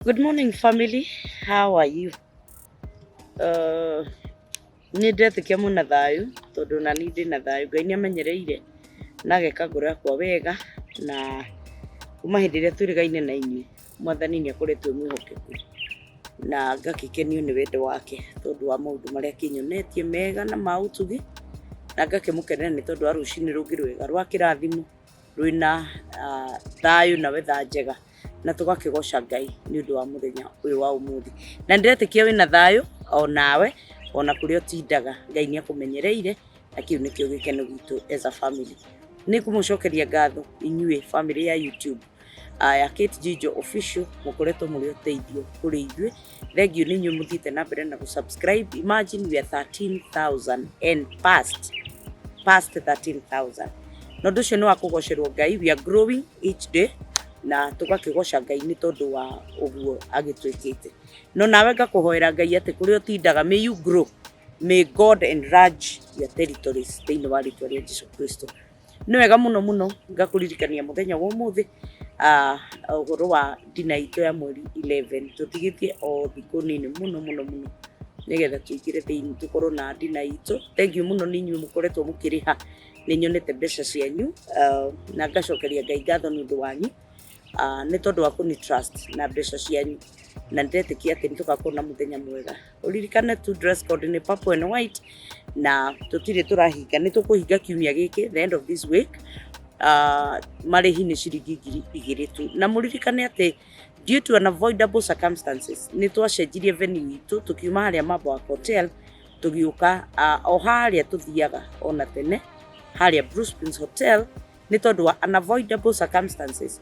Good morning family, how are you? Nĩ ndetĩkia mwĩna thayũ tondũ na niĩ ndĩna thayũ. Ngai nĩ amenyereire na ageka ngoro yakwa wega na kuma hĩndĩ ĩrĩa twĩrĩgaine na inyuĩ Mwathani nĩ akoretwo e mwĩhokeku na ngakĩkenio nĩ wendo wake tondũ wa maũndũ marĩa akĩnyonetie mega na ma ũtugi na ngakĩmũkenera nĩ tondũ wa rũcinĩ rũngĩ rwega rwa kĩrathimo rwĩna thayũ na wetha njega na tũgakĩgoca Ngai nĩ ũndũ wa mũthenya ũyũ wa ũmũthĩ. Na nĩndĩretĩkia wĩna thayũ o nawe ona kũrĩa ũtindaga Ngai nĩ akũmenyereire na kĩu nĩkĩo gĩkeno gitũ as a family. Nĩ ngũmũcokeria ngatho inyuĩ family ya YouTube ya Kate Njijo Official mũkoretwo mũrĩ ũteithio kũrĩ ithuĩ. Thengiũ nĩ inyuĩ mũthiĩte na mbere na gũ-subscribe. Imagine we are 13,000 and past 13,000. Na ũndũ ũcio nĩ wa kũgocerwo Ngai. We are growing each day na tũgakĩgoca Ngai nĩ tondũ wa ũguo agĩtwĩkĩte. No nawe ngakũhoera Ngai atĩ kũrĩa ũtindaga, may you grow, may God enlarge your territories thĩinĩ wa rĩtwa rĩa Jesu Kristo. Nĩ wega mũno mũno ngakũririkania mũthenya wa ũmũthĩ ũhoro wa dinner itũ ya mweri 11. Tũtigĩtie o thikũ nini mũno mũno mũno nĩgetha tũingĩre thĩinĩ tũkorwo na dinner itũ. Thank you mũno nĩ inyuĩ mũkoretwo mũkĩrĩha, nĩ nyonete mbeca cianyu na ngacokeria Ngai ngatho nĩ ũndũ wanyu nĩ tondũ wa kũni trust na mbeca cianyu na ndĩretĩkia atĩ nĩ tũgakorwo na mũthenya mwega. Ũririkane tu dress code nĩ purple and white na tũtirĩ tũrahinga, nĩ tũkũhinga kiumia gĩkĩ, the end of this week. Marĩhi nĩ ciringi 2000 tu na mũririkane atĩ due to unavoidable circumstances nĩ twacenjirie venue itũ, tũkiuma harĩa Mambo Hotel tũgĩũka o harĩa tũthiaga ona tene harĩa Bruce Prince Hotel nĩ tondũ wa unavoidable circumstances,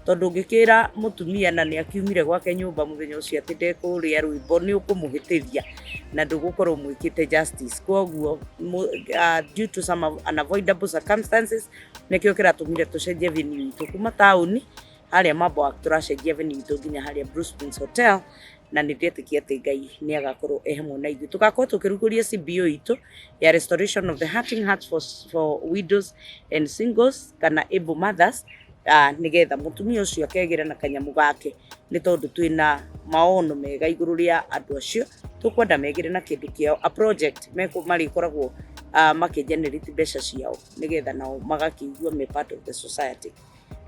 tondũ ũngĩkĩra mũtumia na nĩ akiumire gwake nyũmba mũthenya ũcio atĩ ndekũrĩa rwĩmbo, nĩ ũkũmũhĩtĩria na ndũgũkorwo mwĩkĩte justice. Koguo due to some unavoidable circumstances nĩkĩo kĩratũmire tũcenjie venue itũ kuma taũni harĩa Mambo, tũracenjia venue itũ nginya harĩa Bruce Prince Hotel na nĩ ndetĩkia atĩ Ngai nĩ agakorwo e hamwe na ithuĩ. Tũgakorwo tũkĩrugũria CBO itũ ya Restoration of the Hurting Hearts for Widows and Singles kana able mothers, nĩgetha mũtumia ũcio akegĩra na kanyamũ gake nĩ tondũ twĩna maono mega igũrũ rĩa andũ acio. Tũkwenda megĩre na kĩndũ kĩao, a project marĩkoragwo makĩgenerate mbeca ciao nĩgetha nao magakĩigua me part of the society.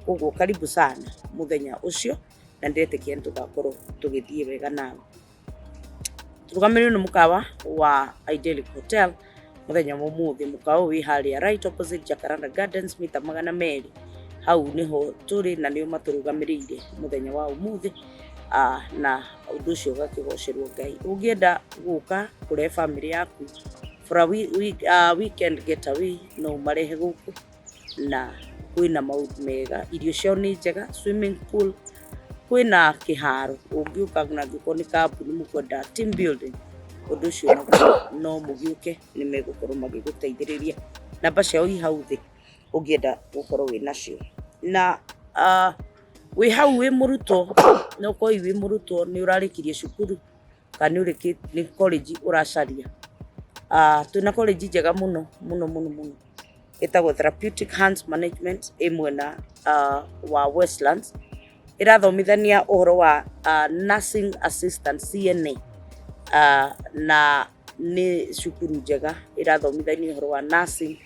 Koguo karibu sana mũthenya ũcio na ndĩretĩkia nĩ tũgakorwo tũgĩthiĩ wega nawe. Tũrũgamĩrĩirwo nĩ mũkawa wa Idyllic Hotel mũthenya wa ũmũthĩ. Mũkawa ũyũ wĩ harĩa right opposite Jacaranda Gardens, mita 200, hau nĩho tũrĩ na nĩo matũrũgamĩrĩire mũthenya wa ũmũthĩ na ũndũ ũcio ũgakĩgocerwo Ngai. Ũngĩenda gũka kũrehe family yaku for a weekend getaway, no ũmarehe gũkũ na kwĩna maũndũ mega, irio ciao nĩ njega, swimming pool, kwĩna kĩharo ũngĩũka na angĩkorwo nĩ kambuni mũkwenda team building, ũndũ ũcio naguo no mũgĩũke, nĩ megũkorwo magĩgũteithĩrĩria. Namba ciao i hau thĩ ũngĩenda gũkorwo wĩ nacio. Na wĩ hau wĩ mũrutwo, no ũkorwo wĩ mũrutwo nĩ ũrarĩkirie cukuru kana nĩ ũrĩkĩtie, nĩ college ũracaria, twĩna college njega mũno mũno mũno mũno ĩtagwo Therapeutic Hands Management ĩ mwena wa Westlands, ĩrathomithania ũhoro wa nursing assistant, CNA, na nĩ cukuru njega ĩrathomithania ũhoro wa nursing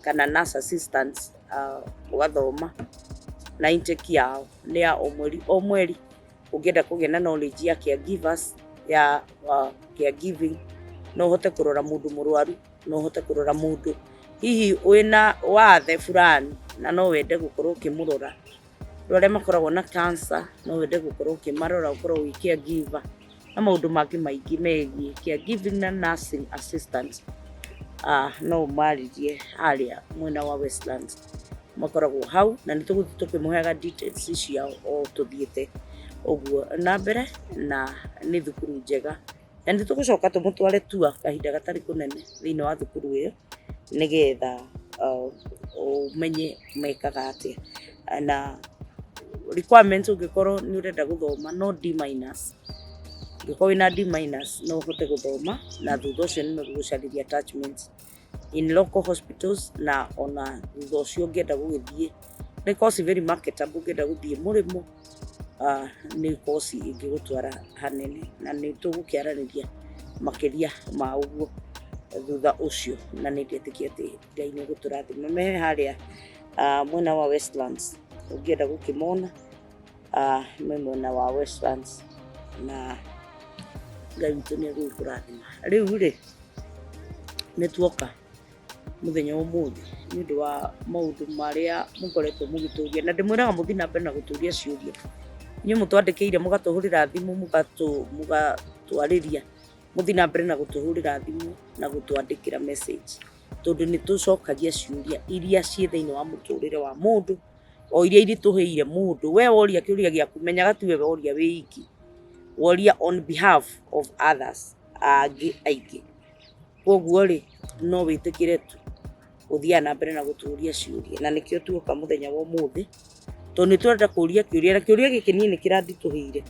kana nurse assistant, ũgathoma na intake yao nĩ ya o mweri o mweri. Ũngĩenda kũgĩa na knowledge ya caregivers, ya caregiving, no ũhote kũrora mũndũ mũrwaru, no ũhote kũrora mũndũ hihi wĩna wathe fulani na no wende gũkorwo ũkĩmũrora. Andũ arĩa makoragwo na cancer no wende gũkorwo ũkĩmarora, ũkorwo wĩ caregiver na maũndũ mangĩ maingĩ megiĩ caregiving na nursing assistant, no ũmarĩrie harĩa mwena wa Westlands, makoragwo hau na nĩ tũgũthiĩ tũkĩmũheaga details ciao o tũthiĩte ũguo na mbere. Na nĩ thukuru njega na nĩ tũgũcoka tũmũtware tour kahinda gatarĩ kũnene thĩinĩ wa thukuru ĩyo nĩgetha ũmenye mekaga atĩa. Na requirements, ũngĩkorwo nĩ ũrenda gũthoma, no D minus, ũngĩkorwo wĩna D minus no ũhote gũthoma na thutha ũcio nĩ megũgũcarĩria attachments in local hospitals. Na ona thutha ũcio ũngĩenda gũgĩthiĩ, nĩ course very marketable, ũngĩenda gũthiĩ mũrĩmo. Nĩ koci ĩngĩgũtwara hanene na nĩ tũgũkĩaranĩria makĩria ma ũguo thutha ũcio, na nĩ ndetĩkia atĩ Ngai nĩ egũtũrathima. Me harĩa mwena wa Westlands, ũngĩenda gũkĩmona me mwena wa Westlands, na Ngai witũ nĩ egũgĩkũrathima. Rĩu rĩ, nĩ tuoka mũthenya wa ũmũthĩ nĩ ũndũ wa maũndũ marĩa mũkoretwo mũgĩtũria, na ndĩmwĩraga mũthiĩ na mbere na gũtũria ciũria. Inyuĩ mũtwandĩkĩire, mũgatũhũrĩra thimũ, mũgatwarĩria, mũthiĩ na mbere na gũtũhũrĩra thimũ na gũtwandĩkĩra message, tondũ nĩ tũcokagia ciũria iria ciĩ thĩinĩ wa mũtũrĩre wa mũndũ, o iria iritũhĩire mũndũ. We woria kĩũria gĩaku, menyaga tiwe woria wĩ iki, woria on behalf of others, angĩ aingĩ. Kwoguo rĩ, no wĩtĩkĩre tu gũthiaga na mbere na gũtũria ciũria, na nĩkĩo tuoka mũthenya wa ũmũthĩ, tondũ nĩ tũrenda kũria kĩũria, na kĩũria gĩkĩ niĩ nĩ kĩranditũhĩire.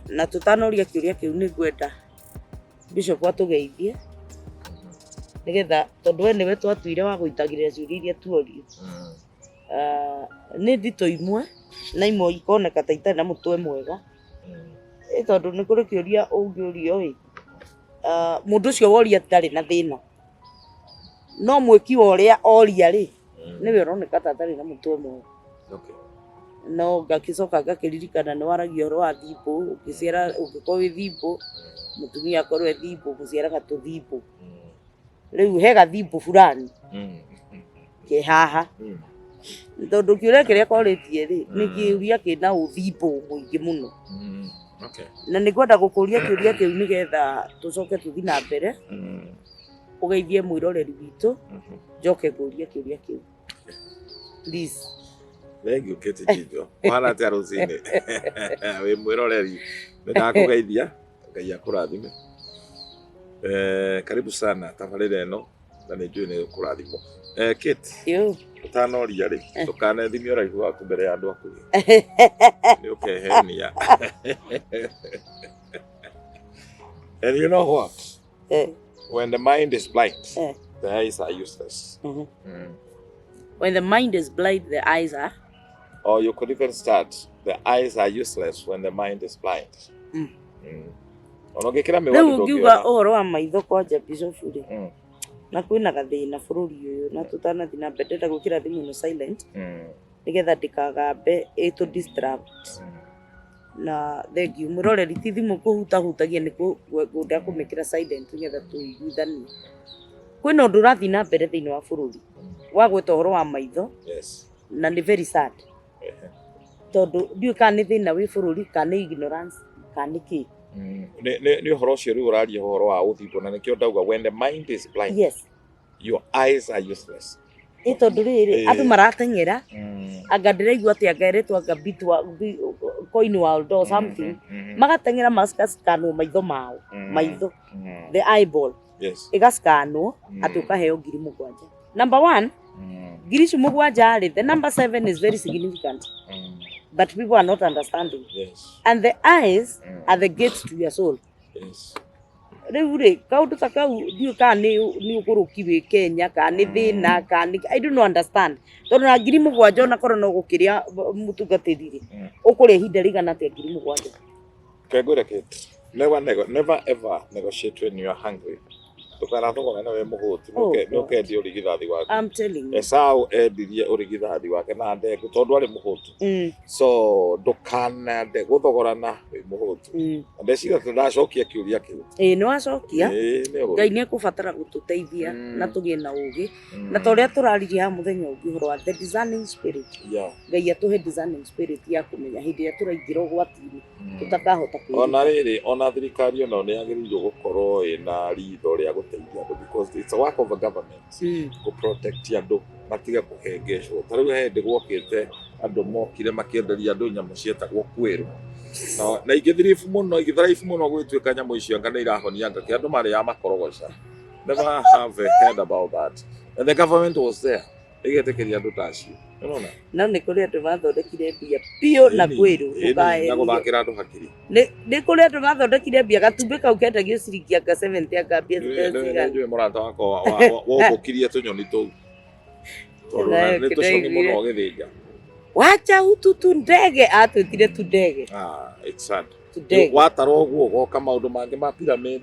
Na tũtanoria kĩũria kĩu nĩ ngwenda Bishop atũgeithie, nĩgetha tondũ we nĩwe twatuire wa gũitagĩrĩra ciũria iria tuorio. Nĩ nditũ imwe, na imwe ikoneka ta itarĩ na mũtwe mwega, ĩ tondũ nĩ kũrĩ kĩũria ũngĩũrio ĩ, mũndũ ũcio woria ndarĩ na thĩna, no mwĩki wa ũrĩa oria rĩ, nĩwe ũroneka ta atarĩ na mũtwe mwega. No ngagĩcoka ngakĩririkana nĩ waragia ũhoro wa thimbũ, ũngĩciara ũngĩkorwo wĩ thimbũ, mũtumia akorwo e thimbũ, mũciaraga tũthimbũ. Rĩu he gathimbũ fulani ke haha, tondũ kĩũria kĩrĩa korĩtie rĩ, nĩ kĩũria kĩna ũthimbũ mũingĩ mũno. Na nĩ ngwenda gũkũria kĩũria kĩu nĩgetha tũcoke tũthiĩ na mbere, ũgeithie mwĩroreri witũ, njoke ngũrie kĩũria kĩu. Please. Thengiũ Kate Njijo. Ũhana atĩa rũcinĩ? Wĩ mwĩroreri. Nĩ ndakũgeithia. Ngai akũrathime. Karibu sana tabarĩra ĩno na nĩ njũĩ nĩ ũkũrathimwo. Kate, Yo. ũtanoria rĩ, ndũkanethime ũraihu waku mbere ya andũ akuhĩ. Nĩ ũkehenia. And you know what? When the mind is blind, the eyes are useless. When the mind is blind, the eyes are. Or you could even start, the eyes are useless when the mind is blind. Ona ũngĩkĩra mĩwani Rĩu ũngiuga ndũngĩona. Ũhoro wa maitho kwanja, Bishop rĩ, na kwĩna gathĩna bũrũri ũyũ, na tũtanathiĩ na mbere ndĩrenda gwĩkĩra thimũ ĩno silent nĩgetha ndĩkagambe ĩtũ distract. Na thengiũ mwĩroreri, ti thimũ kũhutahutagia, nĩ ngwenda kũmĩkĩra silent nĩgetha tũiguithanie. Kwĩna ũndũ ũrathiĩ na mbere thĩinĩ wa bũrũri wa gweta ũhoro wa maitho, na nĩ very sad, tondũ ndiũĩ kana nĩ thĩna wĩ bũrũri, kana nĩ ignorance, kana nĩ kĩ. Nĩ ũhoro ũcio rĩu ũraria ũhoro wa ũthingo, na nĩkĩo ndauga when the mind is blind, your eyes are useless. Ĩ tondũ rĩrĩ, andũ marateng'era, anga ndĩraigua atĩ anga ĩrĩtwo anga coin world or something, magateng'era magacikanwo maitho mao, maitho, the eyeball ĩgacikanwo atĩ ũkaheo 7,000. Number one, 7,000 rĩ, the number seven is very significant, but people are not understanding, and the eyes are the gates to your soul. Rĩu rĩ, kaũndũ ta kau ndiũĩ kana nĩ ũgũrũki wĩ Kenya, kana nĩ thĩna, kana nĩ, I don't understand, tondũ na 7,000 ona korwo no gũkĩrĩa mũtungatĩri rĩ, ũkũrĩa ihinda rĩigana atĩa 7,000? Kengwĩre Kate, never, never ever negotiate when you are hungry. Ndũkanathogorane wĩ mũhũtu. Oh, nĩ God. Ũkendia ũrigithathi waku. I'm telling you. Esau endirie ũrigithathi wake na ndengũ tondũ arĩ mũhũtu. So ndũkanende gũthogorana wĩ mũhũtu. Na ndeciria atĩ ndacokia kĩũria kĩu. Ĩĩ, nĩ wacokia. Ĩĩ, nĩ ũguo. Ngai nĩ ekũbatara gũtũteithia na tũgĩe na ũgĩ, na ta ũrĩa tũraririe haha mũthenya ũngĩ ũhoro wa the discerning spirit. Ngai atũhe discerning spirit ya kũmenya hĩndĩ ĩrĩa tũraingĩra ũgwati-inĩ, tũtakahota Ona kwĩruta. Rĩrĩ, ona thirikari onayo nĩ yagĩrĩirwo gũkorwo ĩna ritho rĩa gũteithia andũ, because it's a work of a government kũ protect andũ matige kũhengecwo. Ta rĩu he hĩndĩ gwokĩte andũ mokire makĩenderia andũ nyamũ cietagwo kwĩrũ, na ingĩthiribu mũno, igĩthiraibu mũno, gũgĩtuĩka nyamũ icio anga nĩ irahonia ngakĩ andũ marĩaga makorogoca. Never have heard about that, and the government was there ĩgetĩkĩria andũ ta acio. Ũrona? No nĩ kũrĩ andũ mathondekire mbia biũ na kwĩrũ. Ĩni, na ndũkaherio. Gũthakĩra andũ hakiri. Nĩ kũrĩ andũ mathondekire mbia, gatumbĩ kau kendagio ciringi anga 70, anga mbia cigana. Nĩnjũĩ mũrata wakwa wombũkirie tũnyoni tũu tondũ Nayo nĩ tũcong'i mũno kĩndaiguire. ũgĩthĩnja. Wacha utu tundege, atwĩtire tundege. Ah, it's sad. Tundege. Watara ũguo ũgoka maũndũ mangĩ ma pyramid.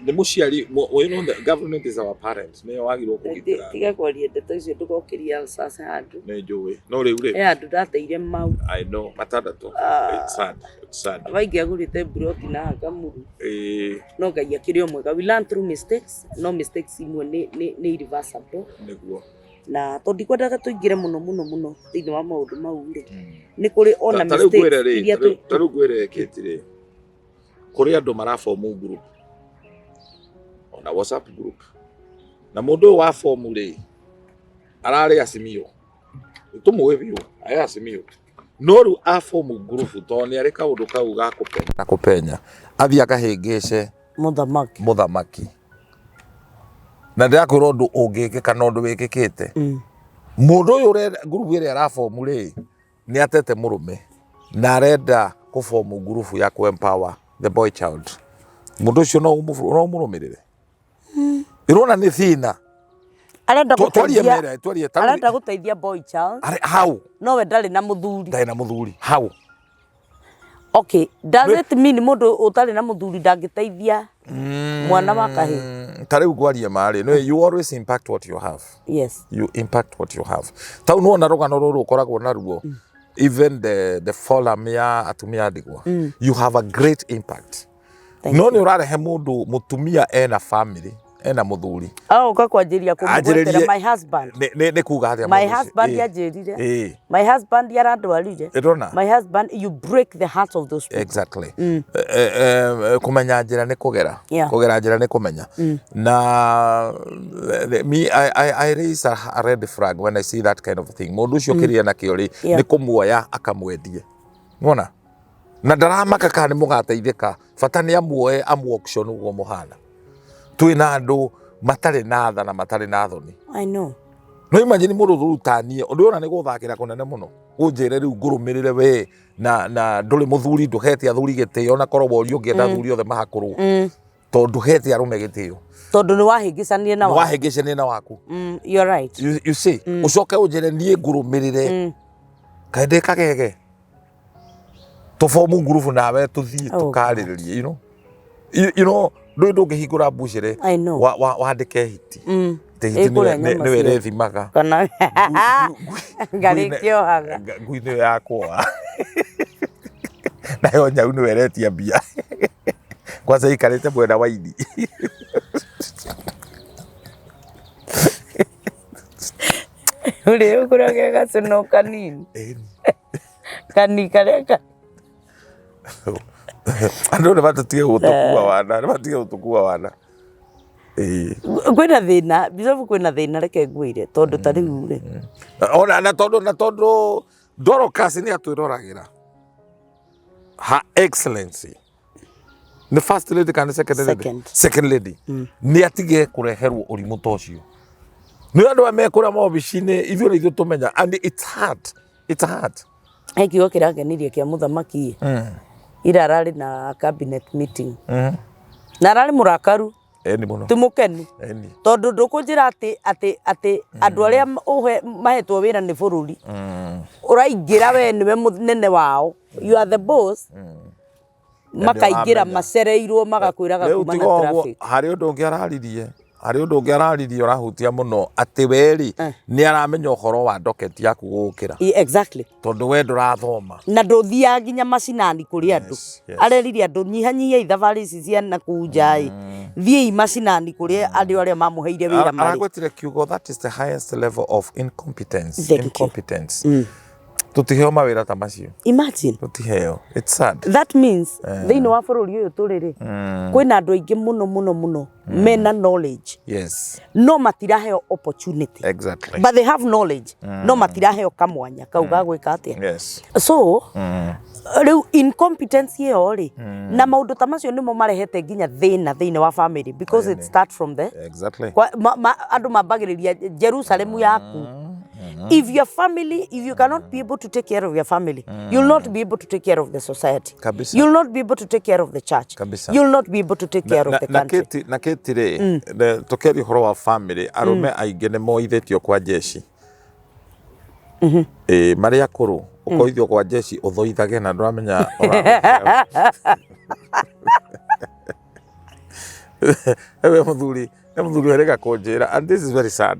Nĩ mũciari, you know, the government is our parents. Nĩyo wagĩrĩirwo kũgitĩra. Tiga kwaria ndeto icio ndũgokĩria alsas handũ. Nĩ njũĩ. No rĩu rĩ. He handũ ndateire mau. I know, matandatũ. Ah. It's sad. It's sad. Waingĩ agũrĩte mburoti na Kamuru. Ĩĩ, No Ngai akĩrĩ o mwega. We learn through mistakes. No mistakes imwe nĩ irreversible. Nĩguo. Na tondũ ndikwendaga tũingĩre mũno mũno mũno thĩinĩ wa maũndũ mau rĩ, nĩ kũrĩ ona Ta rĩu ngwĩre mistakes rĩ, iria ta rĩu ngwĩre Kate rĩ, kũrĩ andũ marabomu group ona WhatsApp group, na mũndũ ũyũ wa bomu rĩ, ararĩ Azimio, tũmũĩ biũ arĩ Azimio, no rĩu abomu group tondũ nĩ arĩ kaũndũ kau ga kũpenya na kũpenya, athiĩ akahĩngĩce mũthamaki. Mũthamaki, na ndĩrakwĩra ũndũ ũngĩkĩka na ũndũ wĩkĩkĩte. Mũndũ ũyũ ũrenda ngurubu ĩrĩa arabomu rĩ, nĩ atete mũrũme na arenda kũbomu ngurubu ya kũ empower the boy child. Mũndũ ũcio no ũmũrũmĩrĩre? Ĩrona nĩ thĩna. Arenda Twarie gũteithia mera twarie ta arenda gũteithia boy child. Hau. Nowe ndarĩ na mũthuri. Ndarĩ na mũthuri hau. Okay, does it mean mũndũ ũtarĩ na mũthuri ndangĩteithia mwana wa kahĩĩ? Ta rĩu ngwarie marĩ no, you always impact what you have. You impact what you have. Tau nĩwona rũgano rũrũ ũkoragwo naruo, even the forum ya atumia a ndigwa, you have a great impact. Thank No nĩ ũrarehe mũndũ mũtumia ena family, ena mũthuri. Agoka kwanjĩrĩria kũmũgwetera Anjĩrĩrie- my husband. Nĩ kuga atĩa My mũndũ ũcio? husband anjĩrire. My husband arandwarire. Ĩrona. My husband, you break the hearts of those people. Exactly. Kũmenya njĩra nĩ kũgera. Kũgera njĩra nĩ kũmenya. Na me, I raise a red flag when I see that kind of thing. Mũndũ ũcio kĩrĩa nakĩo rĩ, nĩ kũmuoya akamwendie. Nĩwona? Na ndaramaka kana nĩ mũgateithĩka, bata nĩ amuoye amu auction ũguo mũhana. Twĩna andũ matarĩ na tha na matarĩ na thoni. I know. No imagine mũndũ ũrutanie ũndũ ũyũ, nĩ gũthakĩra kũnene mũno ũnjĩre rĩu ngũrũmĩrĩre we na ndũrĩ mũthuri, ndũhete athuri gĩtĩo, na korwo worio ũngĩenda athuri othe mahakũrwo tondũ ndũhete arũme gĩtĩo. Tondũ nĩ wahĩngĩcanire na wa. Wahĩngĩcania na waku. You're right. You see, ũcoke ũnjĩre niĩ ngũrũmĩrĩre, kaĩ ndĩ kagege tũbomu ngurubu nawe tũthiĩ Oh, tũkarĩrĩrie, you know ndũĩ ndũngĩhingũra mbucĩrĩ I know. wandĩke hiti. Atĩ hiti Ĩkũrĩa nyama nĩwe ciothe. ĩrĩthimaga. Kana ngarĩkĩohaga. Ngui nĩyo yakwoa, nayo nyau nĩwe ĩretia mbia, kwanza ikarĩte mwena wa ini. Ũrĩa ũkũraga gacũno kanini. Kani karĩa ka. Andũ nĩ matũtige gũtũkua wana, nĩ matige gũtũkua wana. Ĩĩ. Kwĩna thĩna, Bishop, kwĩna thĩna, reke ngwĩre, tondũ ta rĩu rĩ. Ona na tondũ Dorcas nĩ atwĩroragĩra, Her Excellency nĩ first lady kana nĩ second lady? Second. Second lady nĩ atige kũreherwo ũrimũ ta ũcio nĩ andũ aya mekũrĩa maobici-inĩ, ithuĩ nĩ ithuĩ tũmenya, and it's hard, it's hard. He kiugo kĩrangenirie kĩa mũthamaki. Ira ararĩ na cabinet meeting. Na ararĩ mũrakaru, Eni mũno. Ti mũkenu. Eni. Tondũ ndũkũnjĩra atĩ andũ arĩa ũhe mahetwo wĩra nĩ bũrũri, ũraingĩra we nĩwe mũnene wao, you are the boss, makaingĩra ũramenya. macereirwo magakwĩraga Rĩu kuma na tiga ũguo, traffic. Harĩ ũndũ ũngĩ araririe ũrahutia mũno, atĩ we-rĩ, nĩ aramenya ũhoro wa docket yaku gũgũkĩra. Tondũ we ndũrathoma. Na ndũthiaga nginya macinani kũrĩ andũ. Arerire andũ, nyihanyihia thabarĩ ici cia na kũu nja ĩ, thiĩi macinani kũrĩ andũ arĩa mamũheire wĩra marĩ. Aragwetire kiugo, that is the highest level of incompetence. Thank you. Incompetence. Tũtiheo mawĩra ta macio. Imagine. Tũtiheo, it's sad. That means thĩinĩ wa bũrũri ũyũ tũrĩ rĩ, kwĩna andũ aingĩ mũno mũno mũno mena knowledge, no matiraheo opportunity. But they have knowledge, no matiraheo kamwanya kau ga gwĩka atĩa. So rĩu incompetence ĩyo rĩ, na maũndũ ta macio nĩmo marehete nginya thĩna thĩinĩ wa family, because it start from there. Kwa, andũ mambagĩrĩria Jerusalemu yaku. If your family, if you cannot be able to take care of your family, you'll not be able to take care of the society. Kabisa. You'll not be able to take care of the church. Kabisa. You'll not be able to take care of the Na country. Kate, na Kate rĩ, tũkĩaria ũhoro wa family, arũme aingĩ nĩ moithĩtio kwa jeshi. Ĩĩ, marĩ akũrũ ũkoithio kwa jeshi ũthoithage na ndũramenya ewe mũthuri nĩ mũthuri werĩga kũnjĩra, and this is very sad.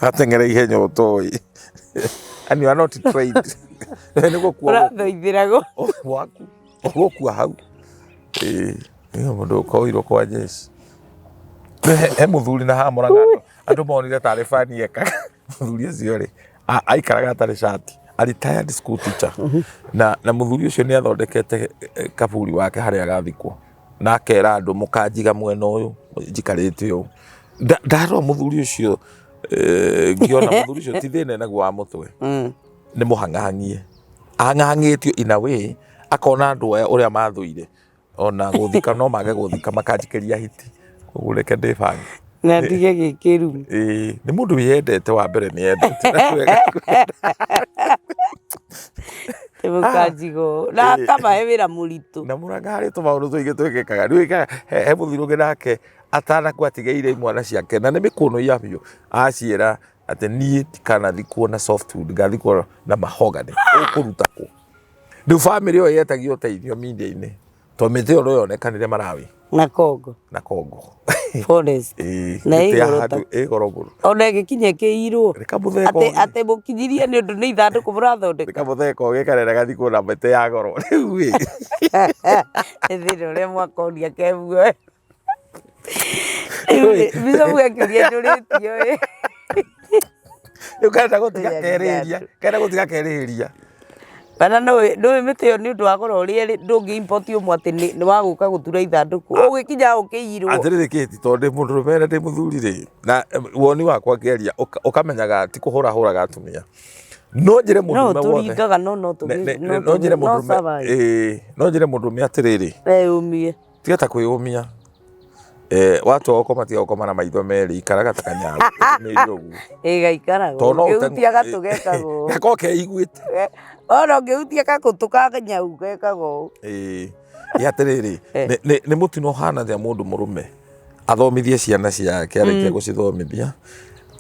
Ateng'era ihenya ũtoĩ and you are not trained. Nĩ gũkua. Ũrathoithĩragwo. Waku ũgũkua hau. Ĩĩ, nĩ mũndũ ũkoirwo kwa jeshi. He mũthuri na haha Mũrang'a andũ monire tarĩ bani ekaga. Mũthuri ũcio rĩ, aikaraga atarĩ cati, a retired school teacher, na mũthuri ũcio nĩ athondekete kaburi wake harĩa agathikwo, na akera andũ, "Mũkanjiga mwena ũyũ njikarĩte ũũ." Ndarora mũthuri ũcio, ngĩona mũthuri ũcio ti thĩna naguo wa mũtwe, nĩ mũhang'ang'ie, ahang'ang'ĩtio in a way akona andũ aya ũrĩa mathũire ona gũthika no mage gũthika, makanjikĩria hiti, koguo reke ndĩbange. Na ndige gĩkĩrumu. Ĩĩ, nĩ mũndũ wĩyendete. Wa mbere nĩ endete na kwega. Mũkanjigo na akamahe wĩra mũritũ. Na Mũrang'a harĩ tũmaũndũ tũingĩ twĩkĩkaga. Rĩu ĩkaga he mũthuri ũngĩ nake atanakua atigĩire imwana ciake na nĩ mĩkũnũ ya biũ, aciĩra atĩ, "Niĩ ndikanathikwo na softwood, ngathikwo na mahogany." Ũkũruta kũ? Rĩu bamĩrĩ ĩyo yetagia ũteithio media-inĩ tondũ mĩtĩ ĩyo no yonekanire Malawi. Na Congo. Na Congo. Forest. Ĩĩ, Na mĩtĩ ĩ ya goro. Handũ ĩ goro mũno. Ona ĩgĩkinya ĩkĩirwo Reka mũthee atĩ kogi. Atĩ mũkinyirie nĩ ũndũ nĩ ithandũkũ mũrathondeka. Reka mũthee kogi karera gathikwo na mĩtĩ ya goro rĩu ĩ. Nĩ thĩna ũrĩa mwakoria kemuoyo. Rĩu rĩ, Bishop akĩũria njũrĩtio ĩ. Rĩu karenda gũtiga Ĩya kerĩria, karenda gũtiga kerĩria. Kana nũĩ mĩtĩ ĩyo nĩ ũndũ wa goro ũrĩa ĩrĩ, ndũngĩ import ũmwe atĩ nĩ wa gũka gũtura ithandũkũ, ũgĩkinya ũkĩirwo. Atĩrĩrĩ Kate, tondũ ndĩ mũndũrũme na ndĩ mũthuri rĩ, na woni wakwa ngĩaria ũkamenyaga ti kũhũra hũraga atumia. No njĩre No mũndũrũme wothe tũringaga no no no njĩre no mũndũrũme survive. Ĩĩ, no njĩre mũndũrũme atĩrĩrĩ, Eyũmie. Tiga ta kwĩyũmia. Watua gũkoma, tiga gũkoma na maitho merĩ, ikaraga ta kanyau ũthimĩire ũguo. Ĩgaikaraga. Tondũ no Ũngĩhutia gatũ gekaga ũũ. Gakorwo keiguĩte. Ona ũngĩhutia gakũtũ ka kanyau gekaga ũũ. Ĩĩ. Ĩ atĩrĩrĩ, nĩ mũtino ũhana atĩa mũndũ mũrũme athomithie ciana ciake, arĩkia gũcithomithia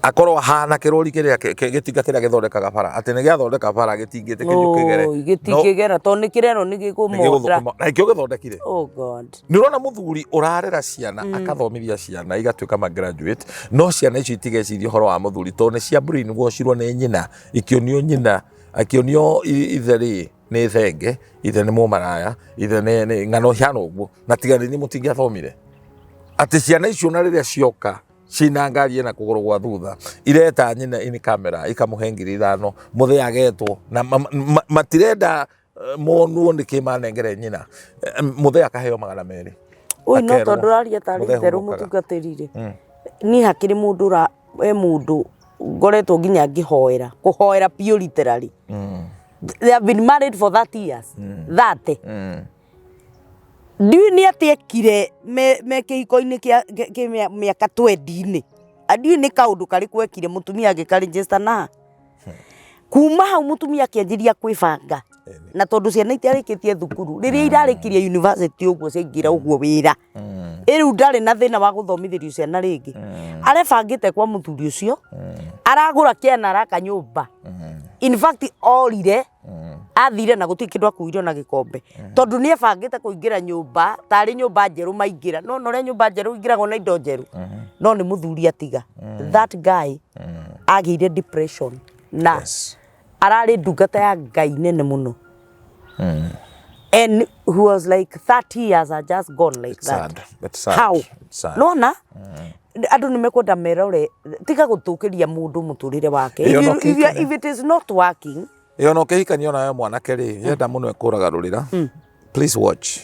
akorwo ahana kĩrũri kĩrĩa gĩtinga kĩrĩa gĩthondekaga bara, atĩ nĩ gĩathondeka bara gĩtingĩtĩkĩrio kĩgere? Oi, gĩtingĩgera tondũ nĩ kĩrerwo nĩ gĩkũmonda. Nĩgĩgũthũkũma na nĩkĩo gĩthondekire. Oh God. Nĩ ũrona mũthuri ũrarera ciana, akathomithia ciana igatuĩka ma graduate, no ciana icio itigeciria ũhoro wa mũthuri tondũ nĩ cia brainwashirwo nĩ nyina, ikĩonio nyina, akĩonio ithe rĩ nĩ thenge, ithe nĩ mũmaraya, ithe nĩ ng'ano ihana ũguo, na tiga nĩ inyuĩ mũtingĩathomire. Atĩ ciana icio na rĩrĩa cioka ciĩna ngari ĩna kũgũrũ gwa thutha, ireta nyina in camera, ikamũhe 5,000, mũthee agetwo na matirenda monwo nĩkĩ manengere nyina. Mũthee akaheo 200. Oi, no Akerwo, tondũ ũraria tarĩ mũthee itherũ. hurũkaga. Mũtungatĩri rĩ, niĩ hakĩrĩ mũndũ ũra he mũndũ ngoretwo nginya ngĩhoera kũhoera biũ literally. They have been married for 30 years, 30. Ndiũĩ nĩ atĩ ekire me kĩhiko-inĩ kĩa mĩaka 20-inĩ. Ndiũĩ nĩ kaũndũ karĩkũ ekire mũtumia agĩka na kuma hau mũtumia akĩanjĩria kwĩbanga, na tondũ ciana itiarĩkĩtie thukuru, rĩrĩa irarĩkirie university ũguo ciaingĩra ũguo wĩra, ĩrĩu ndarĩ na thĩna wa gũthomithĩrio ciana rĩngĩ. Arebangĩte kwa mũthuri ũcio, aragũra kĩana, araka nyũmba. In fact, orire athire na gũtirĩ kĩndũ akuire na gĩkombe, tondũ nĩ ebangĩte kũingĩra nyũmba tarĩ nyũmba njerũ maingĩra. No na ũrĩa nyũmba njerũ ingĩragwo na indo njerũ, no nĩ mũthuri atiga. That guy agĩire depression na ararĩ ndungata ya Ngai nene mũno, and he was like, 30 years are just gone like It's that. sad. It's sad. How? It's sad. Nona andũ nĩ mekwenda merore, tiga gũtũkĩria mũndũ mũtũrĩre wake. Ĩyo If, no you, if it is not working. Ĩyo no kĩhikanio nawe mwanake rĩ, yenda mũno ĩkũragarũrĩra. Please watch,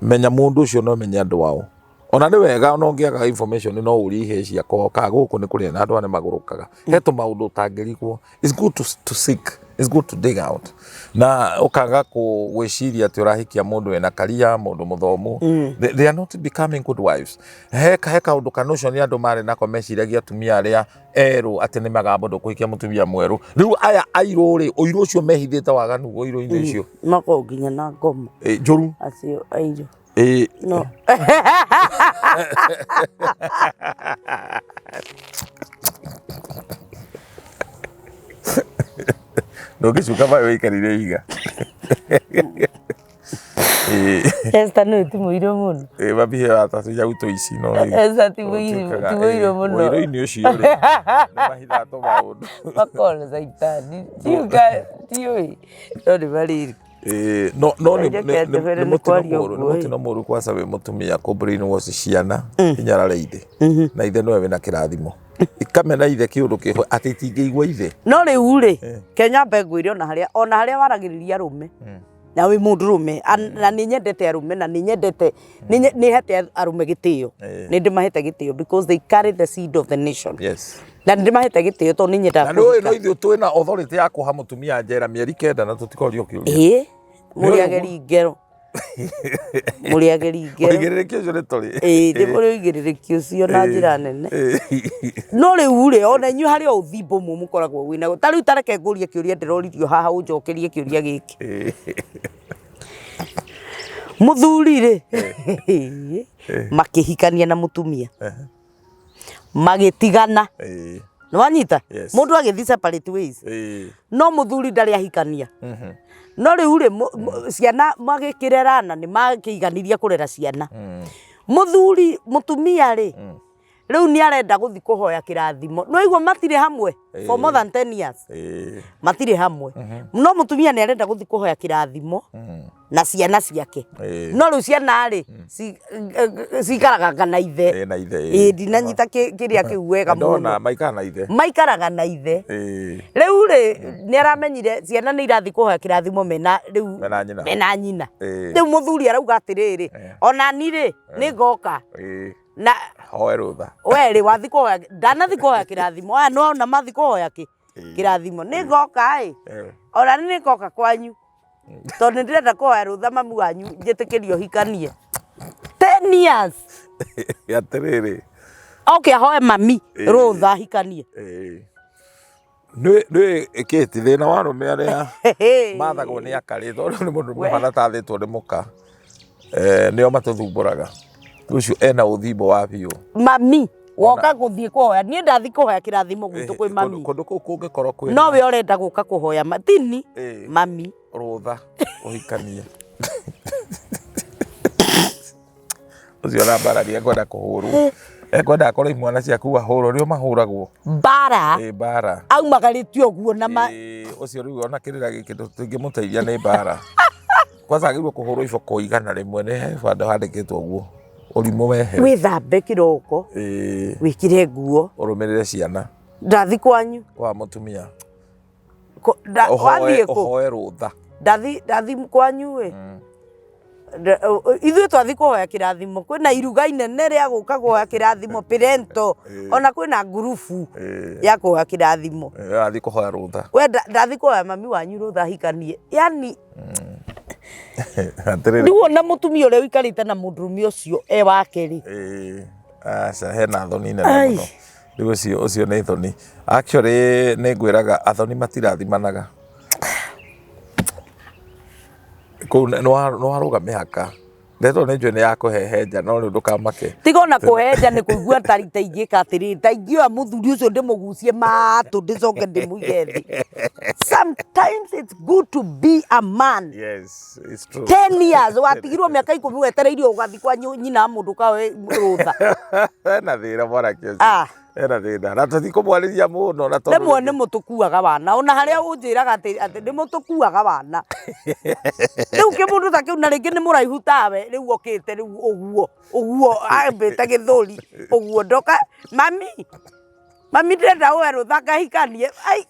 menya mũndũ ũcio, no menye andũ ao. Ona nĩ wega ona ũngĩaga information no ũrie ihe ciakwa ka gũkũ nĩ kũrĩa na andũ aya nĩ magũrũkaga he tũmaũndũ ũtangĩrigwo. It's good to seek, it's good to dig out, na ũkaga gwĩciria atĩ ũrahikia mũndũ wĩna karia, mũndũ mũthomu. They are not becoming good wives. He kaũndũ kana ũcio nĩ andũ marĩ nako meciragia atumia arĩa erũ atĩ nĩ maga mũndũ kũhikia mũtumia mwerũ. Rĩu aya airũ rĩ, ũirũ ũcio mehithĩte waganu ũirũ-inĩ ũcio. Makoragwo nginya na ngoma. Ĩ, njũru. Acio airũ. Ĩ. No Ndũngĩcuka maĩ wĩikarĩire ihiga. Ĩĩ. Esther nĩ ti mũirũ mũno. Ĩĩ mami he wa tũnyau tũici no Esther ti mũirũ, ti mũirũ mũno. Ũirũ-inĩ ũcio rĩ, nĩ mahithaga tũmaũndũ. Makona caitani. Tiuga tiũĩ. No nĩ marĩrĩ. Ĩĩ, no no nĩ Reke nĩ- nĩ- njĩhwĩre nĩ nĩ mũtino kwaria mũru nĩ ũguo, ĩ. mũtino mũru kwanza wĩ mũtumia kũ brainwash ciana inyarare ithe na ithe nĩwe wĩna kĩrathimo ikamena ithe kĩũndũ kĩho atĩ itingĩigua ithe. No rĩu rĩ, Kenya mbe ngwĩre ona harĩa waragĩrĩria arũme na wĩ mũndũ rũme na nĩ nyendete arũme na nĩ nyendete nĩ hete arũme gĩtĩo. Nĩ ndĩmahete gĩtĩo because they carry the seed of the nation. Na nĩ ndĩmahete gĩtĩo tondũ nĩ nyendaga Na nĩ ũĩ no kũhika. ithuĩ twĩna authority ya kuoha mũtumia njera mĩeri 9 na tũtikorio kĩũria. Ĩĩ, Nĩ ũĩ mũrĩageri ngero. Mũrĩageri ngero. Ũigĩrĩrĩki ũcio nĩ tũrĩ. Ĩĩ, nĩ mũrĩ ũigĩrĩrĩki ũcio na njĩra nene. No rĩu rĩ, ona inyuĩ harĩ o ũthimbo ũmwe mũkoragwo wĩnaguo. Ta rĩu ta reke ngũrie kĩũria ndĩroririo haha ũnjokerie kĩũria gĩkĩ. Mũthuri rĩ, makĩhikania na mũtumia, magĩtigana. Nĩ wanyita? Yes. Mũndũ agĩthiĩ separate ways. No mũthuri ndarĩ ahikania. No rĩu rĩ, ciana magĩkĩrerana nĩ makĩiganirie kũrera ciana. Mũthuri, mũtumia rĩ, rĩu nĩ arenda gũthiĩ kũhoya kĩrathimo. Nĩ waigua matirĩ hamwe for more than 10 years. Matirĩ hamwe. No mũtumia nĩ arenda gũthiĩ kũhoya kĩrathimo na ciana ciake. No rĩu ciana rĩ, cikaraga na ithe. Ĩĩ, na ithe. Ĩĩ, ndinanyita kĩrĩa kĩu wega mũno. Ndona maikara na ithe. Maikaraga na ithe. Rĩu rĩ, nĩ aramenyire ciana nĩ irathiĩ kũhoya kĩrathimo mena rĩu Mena nyina. Mena nyina. Rĩu mũthuri arauga atĩrĩrĩ, ona ni rĩ, nĩ ngoka na Hoe rũtha. We rĩ, wathi kũhoya, ndanathi kũhoya kĩrathimo, aya no ona mathi kũhoya kĩ kĩrathimo, nĩ ngoka ĩ, ona nĩ ngoka kwanyu tondũ nĩ ndĩrenda kũhoya rũtha mami wanyu njĩtĩkĩrio hikanie 10 years. Atĩrĩrĩ. Oke ahoe mami rũtha hikanie. Nĩ ĩkĩti thĩna wa arũme arĩa mathagwo nĩ akarĩ tondũ nĩ mũndũ mũhana tathĩtwo nĩ mũka. Nĩo matũthumbũraga. Ũcio ena ũthimbo wa biũ. Mami woka gũthiĩ kũhoya, niĩ ndathi kũhoya kĩrathimo gwitũ kwĩ mami. Kũndũ kũu kũngĩkorwo kwĩna No we ũrenda gũka kũhoya tini mami rũtha ũhikanie. Ũcio na mbara ekwenda kũhũrwo. Ekwenda akorwo imwana ciaku ahũrwo nĩo mahũragwo. Mbara. Ĩ mbara. Aumagarĩtio ũguo na ma Ĩ, ũcio rĩu ona kĩrĩra gĩkĩ tũtingĩmũteithia nĩ mbara. Kwanza agĩrĩirwo kũhũrwo iboko 100 nĩ he handũ handĩkĩtwo ũguo. Ũrimũ wehere. Wĩthambe kĩroko. Wĩkĩre nguo. Ũrũmĩrĩre ciana. Ndathi kwanyu. Kwa mũtumia. Wathiĩ kũ? Ũhoe rũtha. Ndathi kwanyu ĩ. Ithuĩ twathi kũhoya kĩrathimo kwĩna iruga inene rĩa gũka kũhoya kĩrathimo pirento ona kwĩna ngurubu ya kũhoya kĩrathimo. Athiĩ kũhoya rũtha. We ndathi kũhoya mami wanyu rũtha hikanie. Yani Atĩrĩrĩ. Rĩu ona mũtumia ũrĩa ũikarĩte na mũndũrũme ũcio e wake rĩ. Ĩĩ, aca hena thoni nene mũno. Rĩu ũcio nĩ thoni. Actually nĩ ngwĩraga athoni matirathimanaga. Kũu nĩ warũga mĩhaka. Ndeto nĩ njũĩ nĩ ya kũhehenja no rĩu ndũkamake. Tiga ona kũhehenja nĩ kũigua ta ingĩka atĩrĩrĩ, ta ingĩoya mũthuri ũcio ndĩmũgucie matũ ndĩcoke ndĩmũige thĩ. Sometimes it's good to be a man. Yes, it's true. 10 years watigirwo mĩaka 10 wetereire ũgathiĩ kwa nyina wa mũndũ ũkahoe rũtha. Hena thĩna mwanake ũcio. Hena thĩna. Na tũtikũmwarĩria mũno na tondũ Rĩmwe nĩ mũtũkuaga wana ona harĩa ũnjĩraga atĩ nĩ mũtũkuaga wana. Rĩu kĩmũndũ ta kĩu na rĩngĩ nĩ mũraihu tawe rĩu okĩte rĩu ũguo ũguo ambĩte gĩthũri ũguo ndoka mami mami ndĩrenda ũhe rũtha ngahikanie. Ai.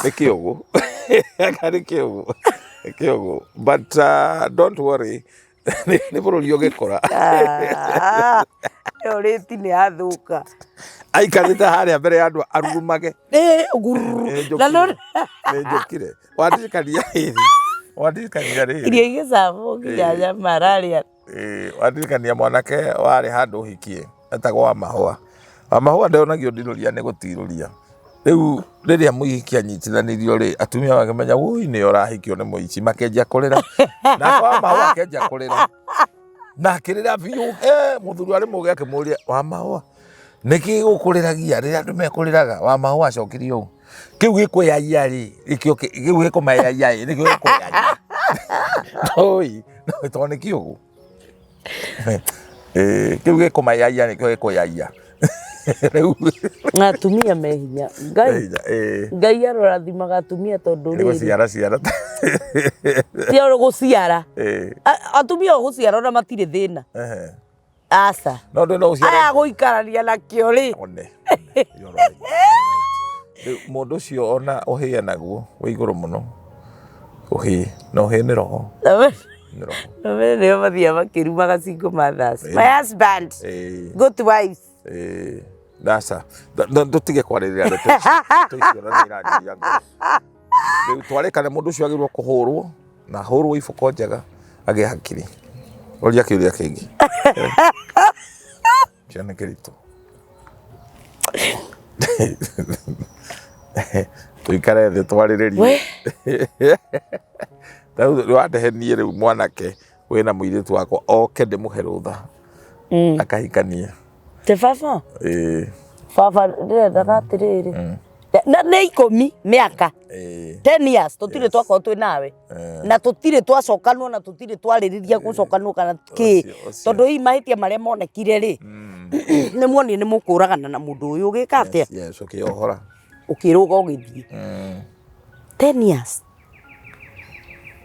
Nĩ kĩũgũ. Nĩ kĩũgũ. Nĩ kĩũgũ. But don't worry. Nĩ bũrũri ũgĩkũra. Ĩyo rĩti nĩ yathũka. Aikarĩte harĩa mbere ya andũ arurumage. Ĩ, gururu. Na Nĩ njũkire. Wandirikania rĩrĩ. Wandirikania rĩrĩ. Irio igĩcabwo nginya nyama ararĩa. Ĩ, wandirikania mwanake warĩ handũ ũhikie etagwo wa mahũa. Wa mahũa ndonagio ndirũria nĩ gũtirũria. Rĩu rĩrĩa mũhiki anyitithanirio rĩ, atumia makĩmenya wũi nĩ ũrahikio nĩ mũici, makĩanjia kũrĩra. Nake wa mahũa akĩanjia kũrĩra. Na akĩrĩra biũ, mũthuri warĩ mũgĩ akĩmũria, wa mahũa, nĩkĩ gĩgũkũrĩragia rĩrĩa andũ mekũrĩraga? Wa mahũa acokirie ũũ, Kĩu gĩkwĩyaia rĩ, nĩkĩo kĩu gĩkũmayaia ĩ, nĩkĩo gĩkwĩyaia. Oi, no tondũ nĩ kĩũgũ. Eh, kĩu gĩkũmayaia nĩkĩo gĩkwĩyaia. Rĩu Na atumia me hinya. Ngai Ngai arorathimaga atumia tondũ nĩ rĩrĩ gũciara ciara. ti o gũciara. Atumia o gũciara ona matirĩ thĩna. Ehe. Aca. No ndũ no ũciare Aya gũikarania nakĩo rĩ. One, one, you're right, you're right. Rĩu mũndũ ũcio ona ũhĩe naguo wĩ igũrũ mũno ũhĩe na ũhĩe nĩ roho nĩ roho Nome nĩo mathiaga makĩrumaga single mothers. My husband, good wives. Ĩĩ, ndaca tũtige kwarĩrĩra ndeto icio. Ndeto icio na nĩ irangiria ngoro. Rĩu twarĩkane mũndũ ũcio agĩrĩirwo kũhũrwo na ahũrwo iboko njega agĩe hakiri. Ũria kĩũria kĩngĩ. Kĩo nĩ kĩritũ. Tũikare thĩ twarĩrĩrie. We. Rĩu wandehe niĩ rĩu mwanake wĩna mũirĩtu wakwa oke ndĩmũhe rũtha akahikanie. Te baba? Ĩĩ. Baba ndĩrendaga atĩrĩrĩ. Na nĩ 10 mĩaka. Ĩĩ. 10 years tũtirĩ Yes. twakorwo twĩ nawe. Na tũtirĩ twacokanwo na tũtirĩ twarĩrĩria gũcokanwo kana kĩ. Ũcio, ũcio. Tondũ hihi mahĩtia marĩa monekire rĩ, nĩ muonire nĩ mũkũragana na mũndũ ũyũ ũgĩka atĩa? Yes, yes, ũkĩohora. Ũkĩrũga ũgĩthiĩ. 10 years.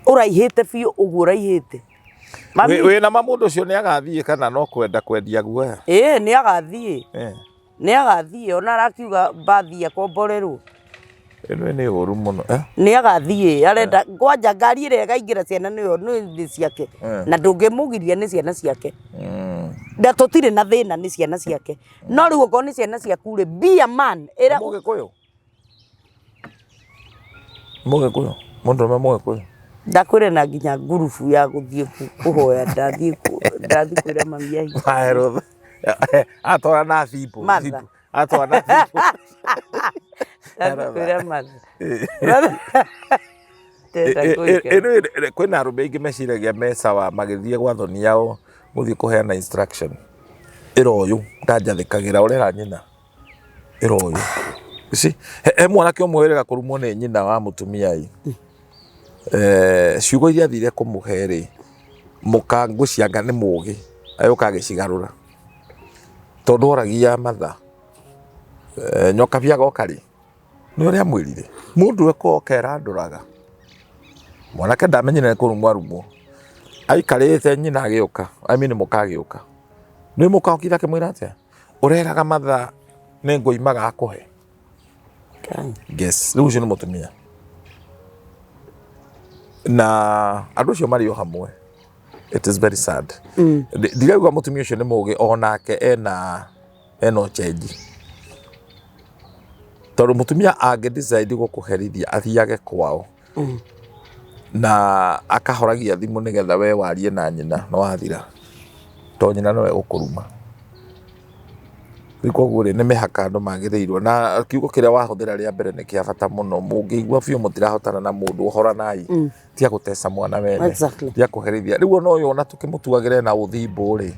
Ũraihĩte biũ ũguo ũraihĩte. Mami. Wĩ na ma mũndũ ũcio nĩ agathiĩ kana no kwenda kwendia guoya? Ĩĩ nĩ agathiĩ. Nĩ agathiĩ ona arakiuga mbathi akomborerwo. Ĩno nĩ ũru mũno. Nĩ agathiĩ arenda kwanja ngari ĩrĩa ĩkaingĩra ciana nĩyo nĩ ciake. Na ndũngĩmũgiria nĩ ciana ciake. Na tũtirĩ na thĩna nĩ ciana ciake. No rĩu okorwo nĩ ciana ciaku rĩ, be a man. Ĩra Mũgĩkũyũ? Mũgĩkũyũ? Mũndũrũme mũgĩkũyũ? Ndakwĩra na nginya ngurubu ya gũthiĩ kũhoya ndathiĩ ndathiĩ kwĩra mami ahikie. Mahe rũtha. Atwara na thimũ. Mother. Atwara na thimũ. Ndathiĩ kwĩra mother. Ndĩrenda kũhika. Kwĩna arũme aingĩ meciragia me sawa magĩthiĩ gwa thoni yao gũthiĩ kũheana instruction. Ĩra ũyũ ndanjathĩkagĩra ũrera nyina. Ĩra ũyũ. You see? He mwanake ũmwe wĩrĩga kũrumwo nĩ nyina wa mũtumia ĩ. Ciugo iria athire kũmũhe rĩ, mũka ngũcianga nĩ mũgĩ agĩũka agĩcigarũra. Tondũ oragia matha nyokabi agoka rĩ, nĩ ũrĩa amwĩrire mũndũ ekoka erandũraga. Mwanake ndamenyire nĩ kũrumwo arumwo. Aikarĩte nyina agĩũka, I mean mũka agĩũka. Nĩ mũka okire akĩmwĩra atĩa? Ũreraga matha nĩ ngũimaga akũhe. Guess. Rĩu ũcio nĩ mũtumia. Na andũ acio marĩ o hamwe. It is very sad. Ndirauga mũtumia ũcio nĩ mũgĩ onake ena ũcenji. Tondũ mũtumia angĩ decide gũkũherithia athiage kwao. Na akahoragia thimũ nĩgetha we warie na nyina na wathira. Tondũ nyina nowe ũkũruma. Rĩu koguo rĩ, nĩ mĩhaka andũ magĩrĩirwo na kiugo kĩrĩa wahũthĩra rĩa mbere nĩ kĩa bata mũno. Mũngĩigua biũ mũtirahotana na mũndũ ũhoranai. Tiga gũteca mwana wene. Tiga kũherithia. Rĩu ona ũyũ ona tũkĩmũtuagĩra na ũthimbũ rĩ,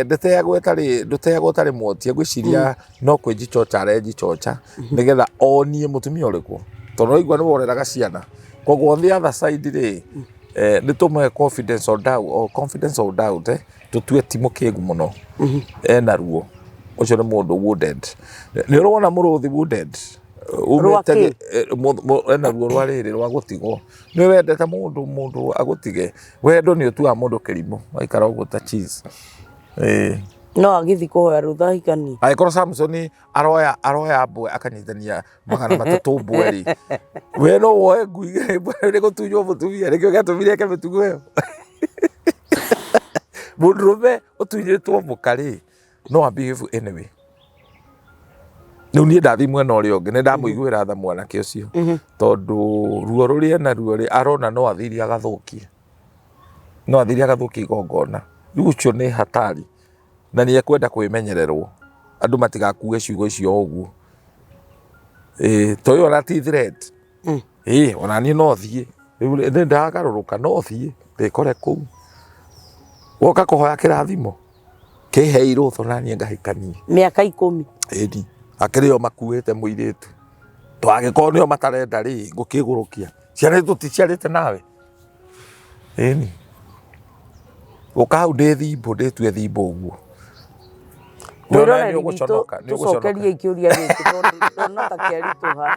ndũteagwo ĩtarĩ ndũteagwo ũtarĩ mwotie. Ngwĩciria no kwĩnjichocha arenjichocha nĩgetha onie mũtumia ũrĩkũ. Tondũ waigua nĩwe ũreraga ciana. Koguo on the other side rĩ, nĩ tũmũhe confidence or doubt, or confidence or doubt, tũtue ti mũkĩgu mũno. Ena ruo. Ũcio nĩ mũndũ wounded. Nĩ ũrona mũrũthi wounded? Rwa kĩ? Ena ruo rwa rĩrĩ rwa gũtigwo. Nĩ wendete mũndũ, mũndũ agũtige. Wendo nĩ ũtuaga mũndũ kĩrimũ, waikara ũguo ta cheese. Ĩĩ. No agĩthiĩ kũhoya rũtha ahikanie. Angĩkorwo Samson aroya mbwe akanyitithania 300 mbwe rĩ, we no woe ngui mbwe nĩ gũtunywo mũtumia, nĩkĩo gĩatũmire eke mĩtugo ĩyo. Mũndũrũme ũtunyĩtwo mũka rĩ, no a behave anyway. Rĩu niĩ ndathiĩ mwena ũrĩa ũngĩ nĩ ndamũiguĩra tha mwanake ũcio tondũ ruo rũrĩa ena ruo rĩ, arona no athire agathũkie, no athire agathũkie igongona. Rĩu ũcio nĩ hatari na nĩ ekwenda kwĩmenyererwo andũ matigakue ciugo icio o ũguo. Ĩĩ to ĩyo ona ti threat. Ĩĩ ona niĩ no thiĩ, rĩu nĩ ndagarũrũka no thiĩ ndĩkore kũu. Woka kũhoya kĩrathimo kĩhe irũtho na niĩ ngahikanie. Mĩaka 10. Ĩni akĩrĩ o makuĩte mũirĩtu. To angĩkorwo nĩo matarenda rĩ, ngũkĩgũrũkia. Ciana tũticiarĩte nawe. Ĩni. Ũka hau ndĩ thimbũ, ndĩtue thimbũ ũguo. Mwĩroreri witũ, tũcokerie kĩũria gĩkĩ tondũ ndona ta kĩaritũha.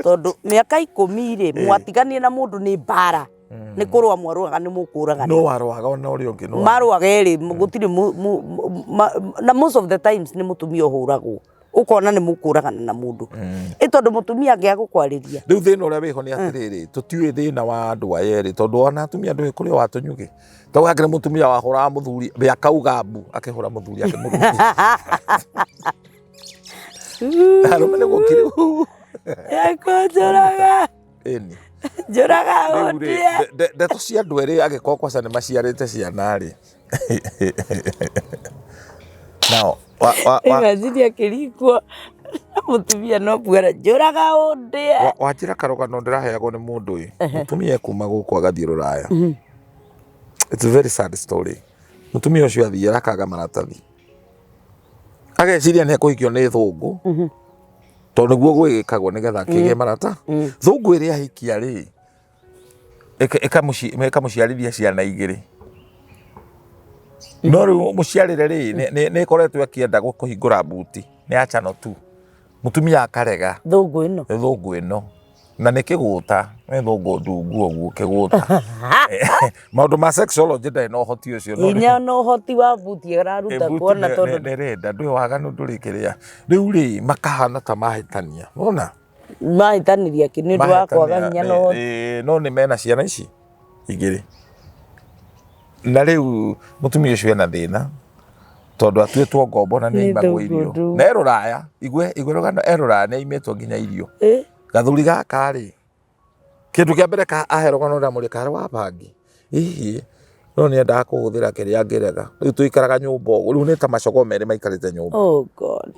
Tondũ mĩaka 10 rĩ, mwatiganire na mũndũ nĩ mbara. Nĩ kũrũa mwarũaga nĩ mũkũragana. No warũaga ona ũrĩa ũngĩ. Marũaga erĩ, gũtirĩ na most of the times nĩ mũtumia ũhũragwo. Ũkona nĩ mũkũragana na mũndũ. Ĩ tondũ mũtumia angĩaga gũkwarĩria. Rĩu thĩna ũrĩa wĩho nĩ atĩrĩrĩ, tũtiũĩ thĩna wa andũ aya erĩ, tondũ ona atumia ndũĩ kũrĩ o atũnyugĩ. Tondũ hakĩrĩ mũtumia wahũraga mũthuri, we akauga mbu, akĩhũra mũthuri akĩmũrũmia. Arũme nĩ gũkiri. Ekũnjũraga. Ĩni. Njũraga Rĩu rĩ, ũndĩe. ndeto cia andũ erĩ angĩkorwo kwaca nĩ maciarĩte ciana rĩ. Nao, Imagine akĩringwo na mũtumia no kuona njũraga ũndĩe. Wanjĩra karũgano ndĩraheagwo nĩ mũndũ ĩ. Mũtumia ekuma gũkũ agathiĩ rũraya. It's a very sad story. Mũtumia ũcio athiĩ arakaga maratathi. Ageciria nĩ ekũhikio nĩ thũngũ. Tondũ nĩguo gwĩkagwo nĩgetha akĩgĩe marata. Thũngũ ĩrĩa ahikia rĩ, ĩkamũciarithia ciana igĩrĩ. No rĩu mũciarĩre rĩ, nĩ ĩkoretwo ĩkĩenda kũhingũra mbuti, nĩ ya channel 2. Mũtumia akarega. Thũngũ ĩno? Thũngũ ĩno. Na nĩ kĩgũta, nĩ thũngũ ndungu ũguo kĩgũta. Maũndũ ma sexology ndarĩ na ũhoti ũcio. Hinya na ũhoti wa mbuti araruta kuona tondũ nĩ ĩrenda, ndũĩ waganu ndũrĩ kĩrĩa. Rĩu rĩ, makahana ta mahĩtania. Wona? Mahĩtanirie kĩ nĩ ũndũ wa kwaga hinya na ũhoti. No nĩ mena ciana ici igĩrĩ. Na rĩu mũtumia ũcio ena thĩna tondũ atuĩtwo ngombo na nĩ aimagwo irio. Na e rũraya, igue rũgano, e rũraya nĩ aimĩtwo nginya irio. Gathuri gaka rĩ, kĩndũ kĩa mbere ahe rũgano ndamũria karĩ wa bangi. Hihi no nĩ endaga kũhũthĩra kĩrĩa angĩrega. Rĩu tũikaraga nyũmba ũguo, rĩu nĩ ta macogo merĩ maikarĩte nyũmba. Oh God.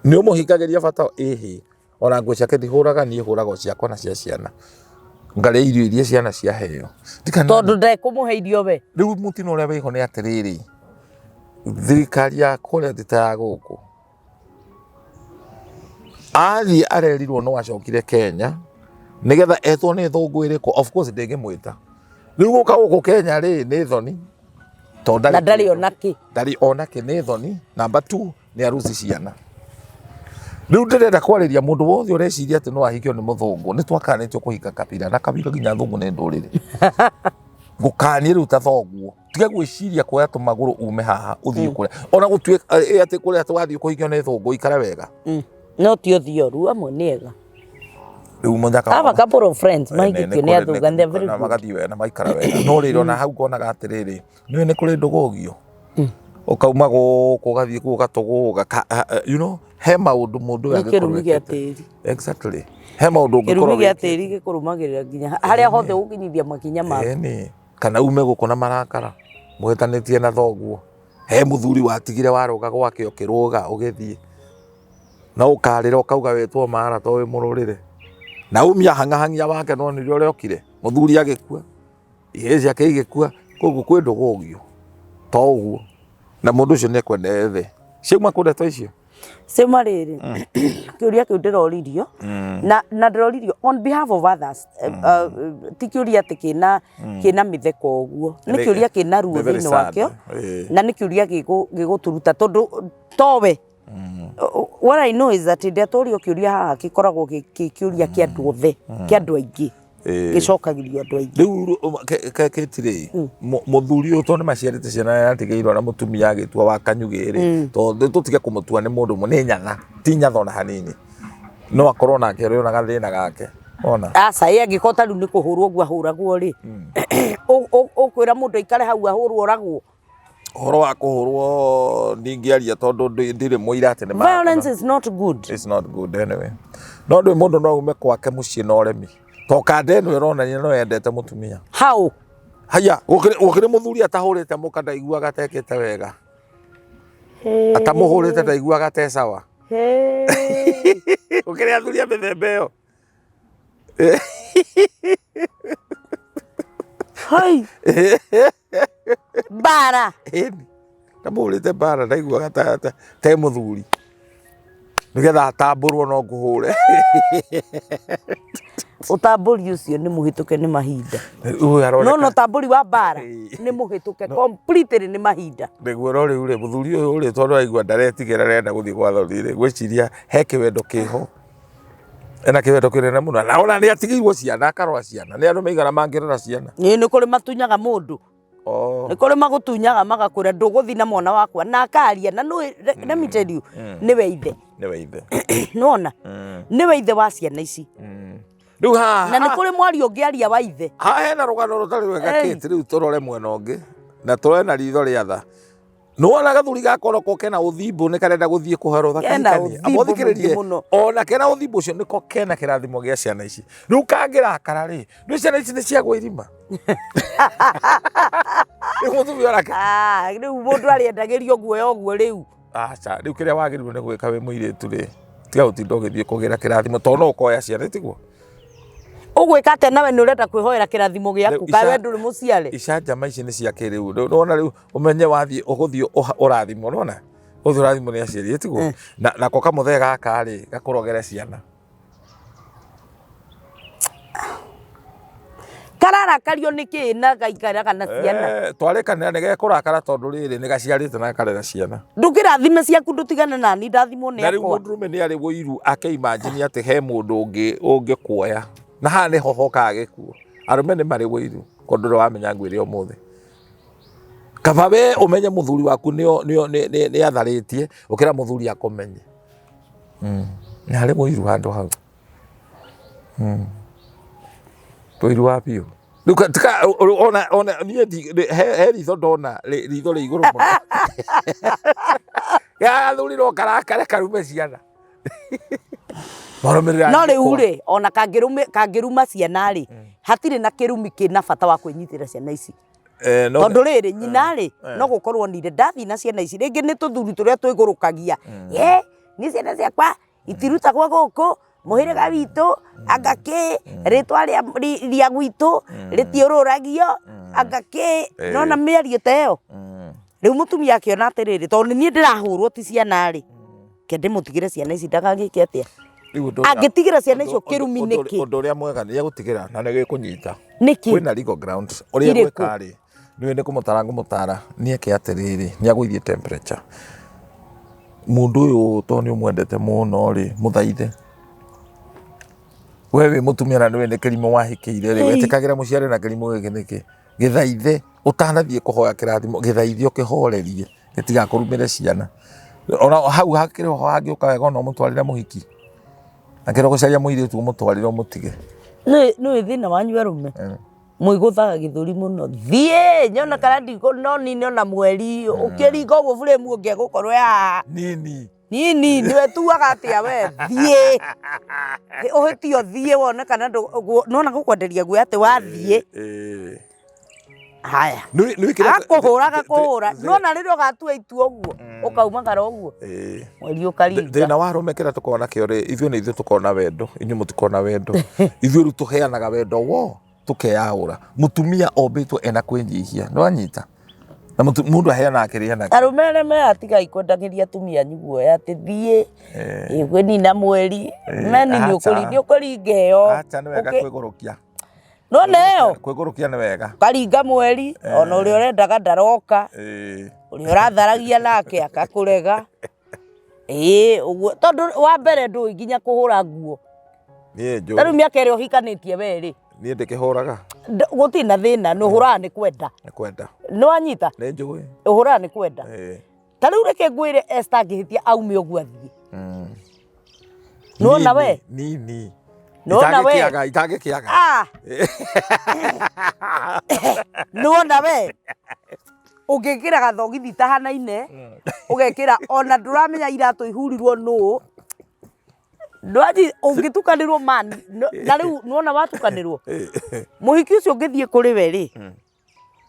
Nĩ ũmũhingagĩria bata? Ĩhĩ. Ona nguo ciake ndihũraga niĩ, hũraga o ciakwa na cia ciana. Ngarĩa irio iria ciana ciaheo. Tondũ ndekũmũhe irio we. Rĩu mũtino ũrĩa wĩho nĩ atĩrĩrĩ, thirikari ya kũrĩa ti ta ya gũkũ. Athiĩ arerirwo no acokire Kenya nĩgetha etwo nĩ thũngũ ĩrĩkũ, of course ndĩngĩmwĩta. Rĩu gũka gũkũ Kenya rĩ, nĩ thoni. Tondũ Na ndarĩ ona kĩ. Ndarĩ ona kĩ, nĩ thoni. Number 2 nĩ aruci ciana. Rĩu ndĩrenda kwarĩria mũndũ wothe ũreciria atĩ no ahikio nĩ mũthũngũ. Nĩ twakanĩtio kũhika kabira na kabira nginya thũngũ nĩ ndũrĩrĩ. Ngũkanie rĩu ta thoguo. Tiga gwĩciria kuoya tũmagũrũ ume haha ũthiĩ kũrĩa. Ona gũtuĩka atĩ kũrĩa twathiĩ kũhikio nĩ thũngũ ikare wega. No ti ũthiĩ ũru, amwe nĩ ega. Rĩu mũnyaka I have a couple of friends mahikĩtio nĩ athũngũ and they're very good. Magathiĩ wega na maikara wega. No rĩrĩ ona hau ngonaga atĩrĩrĩ, nĩũĩ nĩ kũrĩ ndũgũgio. Ũkauma gũkũ ũgathiĩ kũu ũgatũgũga, you know, he maũndũ mũndũ ũyũ Nĩ kĩrumi angĩkorwo gĩa ekĩte. tĩri. Exactly. He maũndũ ũngĩkorwo Kĩrumi gĩa wĩkĩte. tĩri gĩkũrũmagĩrĩra nginya harĩa hothe ũngĩnyithia makinya maku. Ĩni. Kana ume gũkũ na marakara mũhĩtanĩtie na thoguo. He mũthuri watigire warũga gwake ũkĩrũga ũgĩthiĩ. Na ũkarĩra ũkauga wĩtwo mara to wĩ mũrũrĩre. Na umia hang'ahangia wake no nĩrĩo ũrĩa okire. Mũthuri agĩkua. Ihĩĩ ciake igĩkua. Koguo kwĩ ndũgũgio. To ũguo. Na mũndũ ũcio nĩ ekwenda ethe. Ciauma kũ ndeto icio? Ciauma rĩrĩ, kĩũria kĩu ndĩroririo, na ndĩroririo on behalf of others, ti kĩũria atĩ kĩna mĩtheko ũguo, nĩ kĩũria kĩna ruo thĩinĩ wakĩo, na nĩ kĩũria gĩgũtũruta tondũ towe. What I know is that hĩndĩ ĩrĩa tworio kĩũria haha gĩkoragwo gĩ kĩũria kĩa andũ othe, kĩa andũ aingĩ, gĩcokagĩrio andũ aingĩ. Rĩu kĩtirĩ, mũthuri ũyũ tondũ nĩ maciarĩte ciana na nĩatigĩirwo na mũtumia agĩtua wa kanyugĩ rĩ, tondũ tũtige kũmũtua nĩ mũndũ nĩ nyatha, ti nyatha ona hanini. No akorwo nake ũrĩ ona gathĩna gake. Wona? Aca, ĩ angĩkorwo ta rĩu nĩ kũhũrwo ũguo ahũragwo rĩ, ũkwĩra mũndũ aikare hau ahũrwo oragwo? Ũhoro wa kũhũrwo ndingĩaria tondũ ndirĩ mũira atĩ nĩ ma- Violence is not good. It's not good anyway. No ndũĩ mũndũ no ume kwake mũciĩ na ũremi. To kanda ĩno ĩronania no yendete mũtumia. How? Haya, gũkĩrĩ mũthuri atahũrĩte mũka ndaiguaga atekĩte wega. Atamũhũrĩte ndaiguaga te sawa. Gũkĩrĩ athuri a mĩthemba ĩyo. Hai. Mbara. Ĩni. Ndamũhũrĩte mbara ndaiguaga ta te mũthuri. Nĩgetha atambũrwo no ngũhũre. Ũtambũri ũcio nĩ mũhĩtũke nĩ mahinda. Ũyũ aroneka. No no ũtambũri wa mbara nĩ mũhĩtũke completely nĩ mahinda. Nĩguo no rĩu rĩ mũthuri ũyũ rĩ tondũ aigua ndaretigĩra arenda gũthiĩ gwa Thoni rĩ ngwĩciria he kĩwendo kĩho. Ena kĩwendo kĩnene mũno na ona nĩ atigĩirwo ciana akarora ciana nĩ andũ maigana mangĩrora ciana. Ĩĩ nĩ kũrĩ matunyaga mũndũ. Oh. Nĩ kũrĩ magũtunyaga magakwĩra ndũgũthiĩ na mwana wakwa na akaria na nĩ let me tell you nĩwe ithe. Nĩwe ithe. Nĩwona? Nĩwe ithe wa ciana ici. Rĩu haha Na nĩ kũrĩ mwaria ũngĩ aria wa ithe. Haha hena rũgano rũtarĩ rwega Kate, rĩu tũrore mwena ũngĩ na tũrore na ritho rĩa tha. Nĩwona gathuri gaka onako kena ũthimbũ nĩ karenda gũthiĩ kũharwo Kena gakahikanie. ũthimbũ Amba ũthikĩrĩrie mũingĩ mũno. ona kena ũthimbũ ũcio nĩko kena kĩrathimo gĩa ciana ici. Rĩu kangĩrakara rĩ, rĩu ciana ici nĩ ciagwa irima. Rĩu mũtumia onake Ah, rĩu mũndũ arĩendagĩrio guoya ũguo rĩu. Aca, rĩu kĩrĩa wagĩrĩirwo nĩ gwĩka wĩ mũirĩtu rĩ, tiga gũtinda ũgĩthiĩ kũgĩra kĩrathimo tondũ no ũkoya ciana tiguo? Ũgwĩka atĩa nawe nĩ ũrenda kwĩhoera kĩrathimo gĩaku Rĩu kaĩ we ica- ndũrĩ mũciare? Icanjama ici nĩ cia kĩrĩu. Rĩu nĩwona rĩu ũmenye wathiĩ ũgũthiĩ ũrathimwo nĩwona? Ũgũthiĩ ũrathimwo nĩ aciari tiguo? Na nako kamũthee gaka rĩ, gakũrogere ciana. Kararakario nĩ kĩ na gaikaraga na ciana? Eh, twarĩkanĩra nĩ gekũrakara tondũ rĩrĩ nĩ gaciarĩte na gakarera ciana. Ndũkĩrathime ciaku ndũtigane nani ndathimwo nĩ Na rĩu akwa. mũndũrũme nĩ arĩ ũiru akeimajini atĩ he mũndũ ũngĩ ũngĩkuoya. Na haha nĩho hokaga gĩkuũ. Arũme nĩ marĩ ũiru tondũ ndũrĩ wamenya ngwĩre ũmũthĩ. Kaba we ũmenye mũthuri waku nĩ atharĩtie gũkĩra mũthuri akũmenye. Nĩ harĩ ũiru handũ hau. Ũiru wa biũ. Rĩu tika ona ona niĩ he ritho ndona ritho rĩ igũrũ mũno. Gathuri no karakare karume ciana. Marũmĩrĩra No rĩu nyũkwa. rĩ ona kangĩruma ciana rĩ hatirĩ na kĩrumi kĩna bata wa kwĩnyitĩra ciana ici. Eh, no Tondũ rĩrĩ nyina rĩ no gũkorwo onire ndathiĩ na ciana ici rĩngĩ nĩ tũthuri tũrĩa twĩgũrũkagia. Ĩ niĩ ciana ciakwa itirutagwo gũkũ mũhĩrĩga witũ anga kĩ rĩtwa rĩa gwitũ rĩtiũrũragio anga kĩ nona mĩario ta ĩyo. Rĩu mũtumia akĩona atĩrĩrĩ tondũ nĩ niĩ ndĩrahũrwo ti ciana rĩ reke ndĩmũtigĩre ciana ici ndagagĩke atĩa. Rĩu ũndũ ũrĩa- Angĩtigĩra ciana icio ũndũ- kĩrumi nĩkĩ? Ũndũ ũrĩa mwega nĩ egũtigĩra na nĩ gĩkũnyita. Nĩkĩ? Kwĩna legal grounds. Ũrĩa Irĩkũ? egwĩka rĩ, nĩũĩ nĩ kũmũtara ngũmũtara, nĩ eke atĩrĩrĩ, nĩ agũithie temperature. Mũndũ ũyũ tondũ nĩ ũmwendete mũno rĩ, mũthaithe. We wĩ mũtumia na nĩũĩ nĩ kĩrimũ wahikĩire rĩ, wetĩkagĩra mũciare na kĩrimũ gĩkĩ nĩkĩ? Gĩthaithe, ũtanathiĩ kũhoya kĩrathimo, gĩthaithe ũkĩhorerie gĩtigakũrumĩre ciana. Ona hau hakĩrĩ ho hangĩũka wega ona ũmũtwarĩre mũhiki. Akĩra gũcaria mũirĩtu ũmũtwarĩre ũmũtige. Nĩũĩ thĩna wanyu arũme? Mwĩgũthaga gĩthũri mũno. Thiĩ nyona kana ndikũ no nine ona mweri ũkĩringa ũguo buremu ũngĩ egũkorwo e haha. Nini. Nini nĩwe tuaga atĩa we thiĩ. Ũhĩtie ũthiĩ wone kana nĩwona gũkwenderia guoya atĩ wathiĩ. Haya. Agakũhũra agakũhũra. Nĩwona rĩrĩa ũgatua itua ũguo ũkaumagara ũguo mweri ũkaringa. Thĩna wa arũme kĩrĩa tũkoragwo nakĩo rĩ, ithuĩ nĩ ithuĩ tũkoragwo na wendo, inyuĩ mũtikoragwo na wendo. Ithuĩ rĩu tũheanaga wendo wo tũkeyaũra. Mũtumia ombĩtwo ena kwĩnyihia, nĩwanyita? Na mũndũ aheanaga kĩrĩa enakĩo. Arũme arĩa me haha tigai kwendagĩria atumia anyu guoya atĩ thiĩ ĩkwĩnina mweri meni nĩ ũkũringa ĩyo. Acha nĩ wega kwĩgũrũkia. Nĩwona ĩyo? Kwĩgũrũkia nĩ wega. Ũkaringa mweri ona ũrĩa ũrendaga ndaroka, ũrĩa ũratharagia nake agakũrega. Ĩĩ ũguo tondũ wa mbere ndũĩ nginya kũhũra nguo. Niĩ njũĩ. Ta rĩu mĩaka ĩrĩa ũhikanĩtie we rĩ. Niĩ ndĩkĩhũraga. Gũtirĩ na thĩna nĩ ũhũraga nĩ kwenda. Nĩ kwenda. Nĩ wanyita? Nĩ njũĩ. Ũhũraga nĩ kwenda. Ta rĩu reke ngwĩre Esther angĩhĩtia aume ũguo athiĩ. Nĩwona we? Nini. Nĩwona we? Itangĩkĩaga, itangĩkĩaga. Ah! Nĩwona we? Ũngĩkĩra gathogithi itahanaine, ũgekĩra ona ndũramenya iratũ ihurirwo nũ. Ndwaji ũngĩtukanĩrwo man, na rĩu nĩwona watukanĩrwo. Mũhiki ũcio ũngĩthiĩ kũrĩ we rĩ,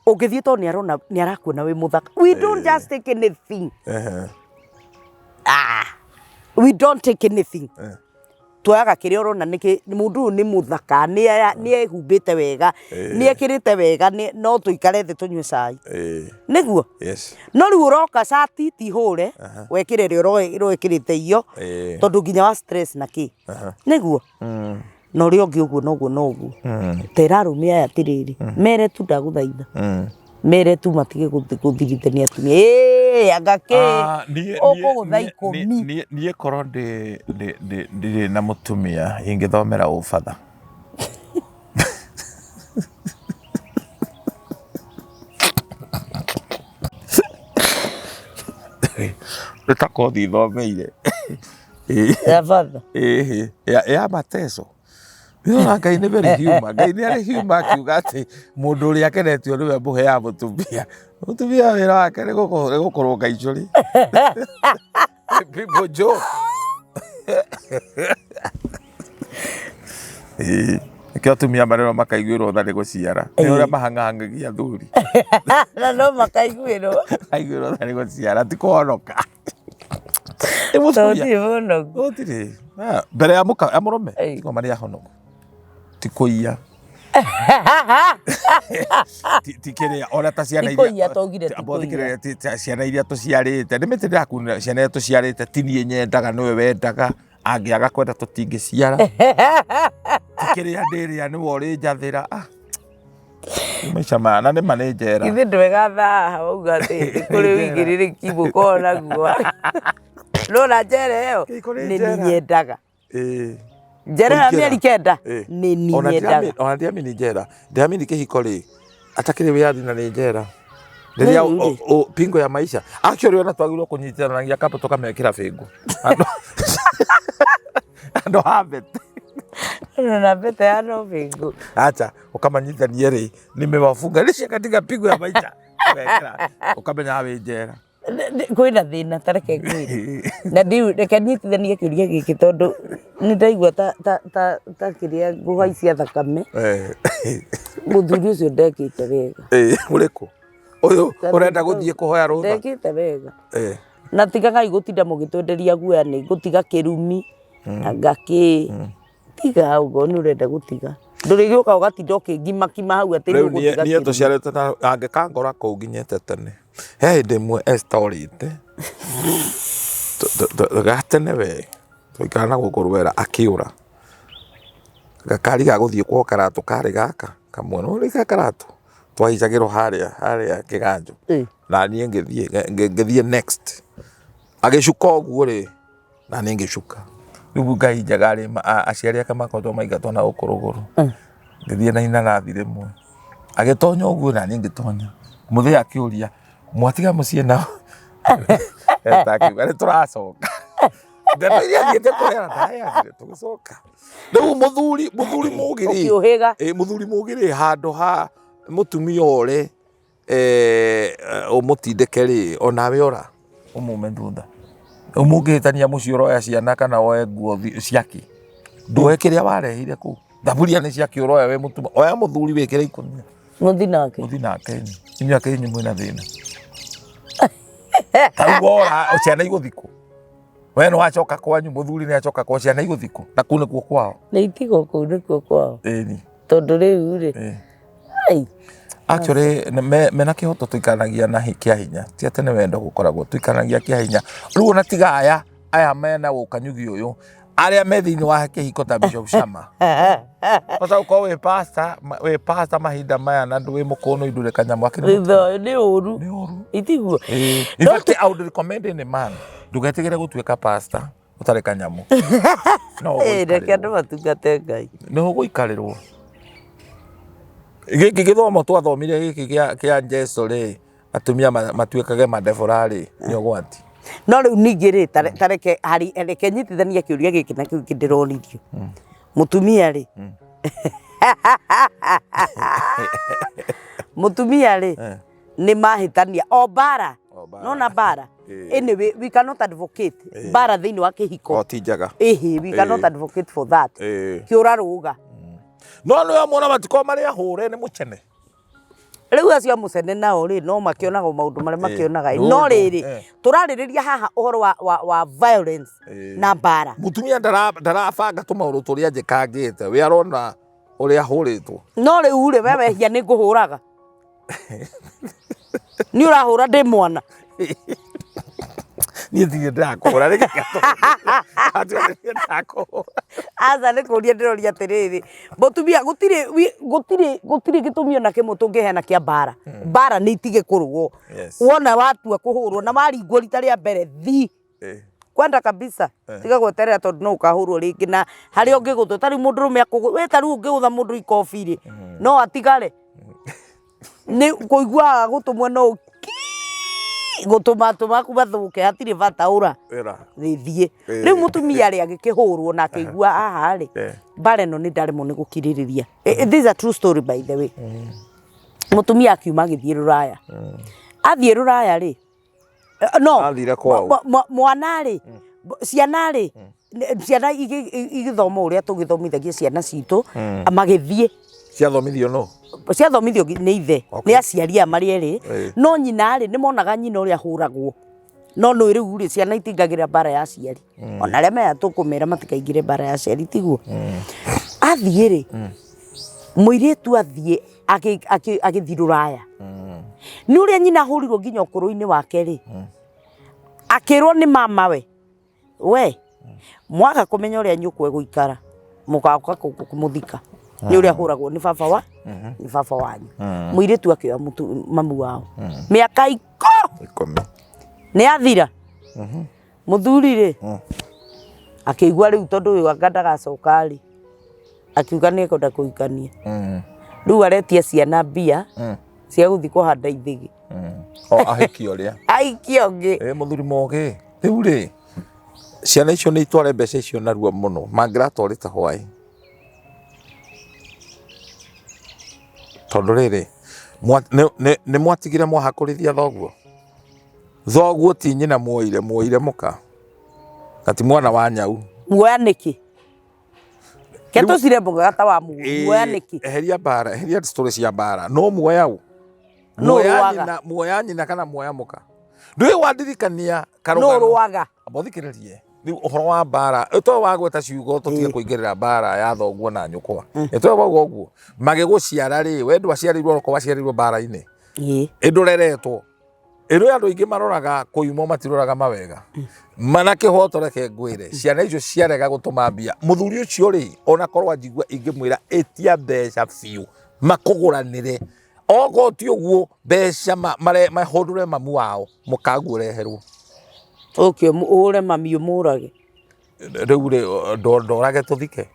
ũngĩthiĩ tondũ nĩarona nĩarakuona wĩ mũthaka. We don't just take anything. Ah, we don't take anything. Tuoyaga kĩrĩa ũrona nĩ mũndũ ũyũ nĩ mũthaka, nĩ ehumbĩte wega, nĩ ekĩrĩte wega, no tũikare thĩ tũnyue cai. Nĩguo? Yes. No rĩu ũroka cati ti hũre, wekĩra ĩrĩa ũrekĩrĩte iyo, tondũ nginya wa stress na kĩ. Nĩguo? Na ũrĩa ũngĩ ũguo na ũguo na ũguo. Tera arũme aya atĩrĩrĩ, mere tu ndagũthaitha. Mere tu matige gũthirithania atumia. Ĩĩ anga kĩ? Ah, niĩ- Ũkũgũtha niĩ- ikũmi. Niĩ korwo ndirĩ na mũtumia ingĩthomera ũbatha. Nĩ ta kothi thomeire. Ya batha. Ĩhĩ, ya mateso. Nĩũrona Ngai nĩ very human. Ngai nĩ arĩ human akiuga atĩ mũndũ ũrĩa akenetio nĩwe mũheaga mũtumia. Mũtumia wĩra wake nĩ gũkũrũnga icũrĩ. People joke. Ĩĩ. Nĩkĩo atumia marerwo makaiguĩrwo tha nĩ gũciara. Nĩ ũrĩa mahang'ahangagia athuri. Na no makaiguĩrwo. Makaiguĩrwo tha nĩ gũciara ti kũhonoka. Nĩ Tondũ mũtumia. ti mũnogu. Gũtirĩ. Ah, mbere ya mũka ya mũrũme Ĩĩ. tigo marĩ ahonoku. Ti kũiya. Ti kĩrĩa ona ta ciana Ti kũiya twaugire ti amba kũiya. ũthikĩrĩrie, ti ta ciana iria tũciarĩte nĩ mĩtĩ ndĩrakunĩra ciana iria tũciarĩte ti niĩ nyendaga nĩwe wendaga angĩaga kwenda tũtingĩciara ti kĩrĩa ndĩrĩa nĩwe ũrĩnjathĩra. Ah, nĩ maica maya na nĩma nĩ njera. Ithe ndwega thaha wauga atĩ nĩ kũrĩ ũigĩrĩrĩki mũkoragwo naguo. Nona njera ĩyo Kĩhiko nĩ nĩ njera. niĩ nyendaga. Ĩĩ. Njera ya Kũingĩra. mĩeri 9 Ĩĩ. nĩ niĩ Ona nyendaga. ona ndiramini njera ndiramini kĩhiko rĩ atakĩrĩ wĩyathi na nĩ njera rĩrĩa Rĩu rĩ. pingo ya maisha actually ona twagĩrĩirwo kũnyitithanagia couple tũkamekĩra bĩngũ andũ andũ a mbete. Ona mbete ya no bĩngũ. Acha ũkamanyitithania rĩ nimewafunganisha katika pingo ya maisha ũgekĩra ũkamenya wĩ njera. Kwĩna thĩna ta reke ngwĩre na ndiu reke nyitithanie kĩũria gĩkĩ tondũ nĩ ndaigua ta ta ta ta kĩrĩa ngũhaicia thakame. Mũthuri ũcio ndekĩte wega. Ĩĩ, ũrĩkũ ũyũ ũrenda gũthiĩ kũhoya rũtha? Ndekĩte wega. Na tigagai gũtinda mũgĩtwenderia guoya nĩ gũtiga kĩrumi anga kĩ. Tiga ũguo nĩ ũrenda gũtiga. Ndũrĩgĩũka ũgatinda ũkĩngimakima hau atĩ nĩ Rĩu niĩ ũgũtiga niĩ kĩrumi. tũciarĩtwo na angĩkangora kũu nginyĩte tene. He hĩndĩ ĩmwe Esther orĩte gatene we twaikara na gũkũ rwera akĩũra. Gakari ga gũthiĩ kwao karatũ karĩ gaka kamwe nĩ ũrĩ karatũ twahaicagĩrwo harĩa harĩa kĩganjo. Na niĩ ngĩthiĩ ngĩthiĩ next agĩcuka ũguo rĩ na niĩ ngĩcuka. Rĩu Ngai njega rĩ aciari ake makoretwo maingatwo na gũkũ rũgũrũ. Ngĩthiĩ na inanathi rĩmwe agĩtonya ũguo na niĩ ngĩtonya. Mũthee akĩũria mwatiga mũciĩ nao? Esther akiuga nĩ tũracoka. Ndeto iria athiĩte kũheana ndaheanire tũgĩcoka. Rĩu mũthuri mũthuri mũgĩ rĩ, Ũkĩũhĩga. ĩ mũthuri mũgĩ rĩ handũ ha mũtumia ore ũmũtindĩke rĩ onawe ora ũmume thutha. Rĩu mũngĩhĩtania mũciĩ ũroya ciana kana woe nguo ciake ndũe kĩrĩa warehire kũu. Thaburia nĩ ciake ũroya wĩ mũtumia, oya mũthuri wĩkĩre ikũnia. Mũthi nake. Mũthi nake. Inyuĩ ake inyuĩ mwĩna thĩna. Ta rĩu wora ciana igũthiĩ kũ? We nĩ wacoka kwanyu, mũthuri nĩ acoka kwao, ciana igũthiĩ kũ? Na kũu nĩkuo kwao. Nĩ itigwo kũu nĩkuo kwao. Ĩni. Tondũ rĩu rĩ, ai. Actually mena kĩhoto tũikaranagia na kĩa hinya. Ti atĩ nĩ wendo gũkoragwo, tũikaranagia kĩa hinya. Rĩu ona tiga aya, aya mena ũkanyugi ũyũ, arĩa me thĩinĩ wa kĩhiko ta Bishop Shama. Bata gũkorwo wĩ pastor, wĩ pastor mahinda maya na ndũĩ mũkũnũ ndũrĩ kanyamũ akĩrĩ Thutha ũyũ nĩ ũru. Nĩ ũru. Itiguo. Ĩĩ. In fact, I would recommend any man ndũgetigĩre gũtuĩka pastor ũtarĩ kanyamũ. No Ĩĩ, reke andũ ũgũikarĩrwo. matungate Ngai. Nĩ ũgũikarĩrwo. Gĩkĩ gĩthomo twathomire gĩkĩ kĩa Jesu rĩ, atumia matuĩkage madebora rĩ, nĩ ũgwati. No rĩu ningĩ rĩ, ta reke harĩ reke nyitithanie kĩũria gĩkĩ na kĩu ndĩroririo. Mũtumia rĩ, mũtumia rĩ, nĩ mahĩtania o mbara, O mbara. nona mbara. Ĩĩ. Anyway, we cannot advocate mbara thĩinĩ wa kĩhiko. O ti njega. Ĩhĩ, we cannot Ĩĩ. advocate for that. Ĩĩ. Kĩũra rũga. No nĩ amona matikorwo marĩ ahũre nĩ mũcene. Rĩu acio a mũcene nao rĩ, no makĩonaga o maũndũ marĩa makĩonaga ĩ. No rĩrĩ, tũrarĩrĩria haha ũhoro wa, wa, wa violence na mbara. Mũtumia ndarabanga tũmaũndũ tũrĩa njĩkangĩte, we arona ũrĩa ahũrĩtwo. No rĩu rĩ, we wehia nĩ ngũhũraga. Nĩ ũrahũra ndĩ mwana. Niĩ ndirĩ ndĩrakũhũra rĩngĩ. Ndirĩ ndĩrakũhũra. Aca nĩ kũria ndĩroria atĩrĩrĩ, mũtumia gũtirĩ gũtirĩ gũtirĩ gĩtũmi ona kĩmwe tũngĩheana kĩa mbara. Mbara nĩ itige kũrũo. Wona watua kũhũrwo na waringwo rita rĩa mbere thi. Kwenda kabisa tiga gweterera tondũ no ũkahũrwo rĩngĩ na harĩa ũngĩgũthwo ta rĩu mũndũrũme akũgũ we ta rĩu ũngĩgũtha mũndũ ikobi rĩ no atigare. Nĩ kũiguaga gũtũ mwena ũyũ kii gũtũ matũ maku mathũke hatirĩ bata ũra Ĩra. rĩthiĩ. Rĩu mũtumia rĩ agĩkĩhũrwo na akĩigua haha rĩ mbara ĩno nĩ ndaremwo nĩ gũkirĩrĩria. This is a true story by the way. Mũtumia akiuma agĩthiĩ rũraya. Athiĩ rũraya rĩ, no Athire kwao. Mwana rĩ, ciana rĩ, ciana igĩthoma ũrĩa tũgĩthomithagia ciana citũ, magĩthiĩ. Ciathomithio nũ? Ciathomithio nĩ ithe, nĩ aciari aya marĩ erĩ, no nyina rĩ, nĩ monaga nyina ũrĩa ahũragwo. No nĩ rĩu rĩ, ciana itingagĩra mbara ya aciari. Ona arĩa maya tũkũmera matikaingĩre mbara ya aciari tiguo? Athiĩ rĩ, mũirĩtu athiĩ agĩthiĩ rũraya. Nĩ ũrĩa nyina ahũrirwo nginya ũkũrũ-inĩ wake rĩ, akĩrwo nĩ mamawe, we mwaga kũmenya ũrĩa nyũkwa egũikara, mũgoka kũmũthika. Nĩ ũrĩa ahũragwo nĩ baba wa nĩ baba wanyu. Mũirĩtu akĩoya mamu wao. Mĩaka 10. Nĩ yathira. Mũthuri rĩ, akĩigua rĩu tondũ ũyũ anga ndagacoka rĩ, akiuga nĩ ekwenda kũhikania. Rĩu aretia ciana mbia cia gũthiĩ kũhanda ithĩgĩ. O ahikie ũrĩa. Ahikie ũngĩ. Ĩ mũthuri mũgĩ. Rĩu rĩ, ciana icio nĩ itware mbeca icio narua mũno, mangĩratwarĩte hwaĩ. Tondũ rĩrĩ, nĩ mwatigire mwahakũrithia thoguo? Thoguo ti nyina muoire, muoire mũka. Na ti mwana wa nyau. Muoya nĩkĩ? Ke tũcire mboga ta wa mũgũri, muoya nĩkĩ? Eheria mbara, eheria story cia mbara. No muoya ũ? Nũ Muoya ũrũaga? nyina, muoya nyina kana muoya mũka? Ndũĩ wandirikania karũgano. Nũ ũrũaga? Amba ũthikĩrĩrie. Rĩu ũhoro wa mbara, ĩtoĩ wagweta ciugo tũtige kũingĩrĩra mbara ya thoguo na nyũkwa. Ĩtoĩ wauga ũguo. Magĩgũciara rĩ, we ndwaciarĩirwo oro waciarĩirwo mbara-inĩ. Ĩ ndũreretwo. Ĩno andũ aingĩ maroraga kũimwo matiroraga mawega. Mana kĩhoto reke ngwĩre, ciana icio ciarega gũtũma mbia. Mũthuri ũcio rĩ, ona korwo anjigua ingĩmwĩra ĩtia mbeca biũ, makũgũranĩre. Okorwo ti ũguo mbeca mahũndũre mamu wao, mũkaguo ũreherwo. Ũke ũhũre mami ũmũrage. Rĩu rĩ, ndorage tũthike.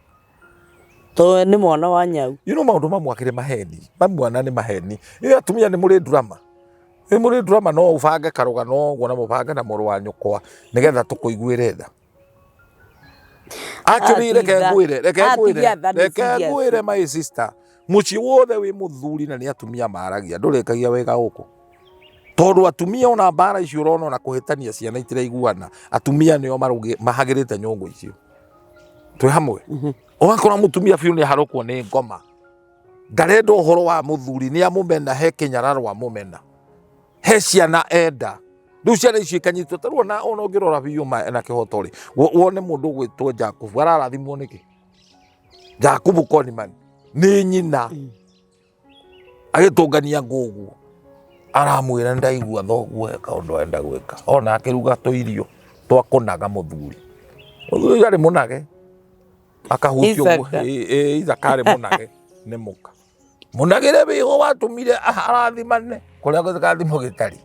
Tondũ nĩ mwana wa nyau. You know maũndũ mamwe akĩrĩ maheni. Mamwana nĩ maheni. Inyuĩ atumia nĩ mũrĩ drama. Nĩ mũrĩ drama no ũbange karũgano ũguo na mũbange na mũrũ wa nyũkwa nĩgetha tũkũiguĩre tha. Actually reke ngwĩre, reke ngwĩre, reke ngwĩre my sister. Mũciĩ wothe wĩ mũthuri na nĩ atumia maragia, ndũrĩkagia wega gũkũ. Tondũ atumia ona mbara icio ũrona ona kũhĩtania ciana itiraiguana, atumia nĩo mahagĩrĩte nyũngũ icio. Twĩ hamwe? Ũgakora mũtumia biũ nĩ aharũkwo nĩ ngoma. Ndarenda ũhoro wa mũthuri, nĩ amũmena, he kĩnyararo amũmena. He ciana enda. Rĩu ciana icio ikanyitwo, ta rĩu ona ũngĩrora biũ na kĩhoto rĩ, wone mũndũ ũgwĩtwo Jakubu, ararathimwo nĩkĩ? Jakubu Koniman nĩ nyina agĩtũngania ngũguo aramwĩra ndaigua thoguo he kaũndũ arenda gwĩka ona akĩruga tũirio twa kũnaga mũthuri mũthuri arĩ mũnage akahutio ũguo Isaka. Isaka arĩ mũnage nĩ mũka Mũnagĩre wĩho watũmire arathimane kũrĩa gĩkathimo gĩtarĩ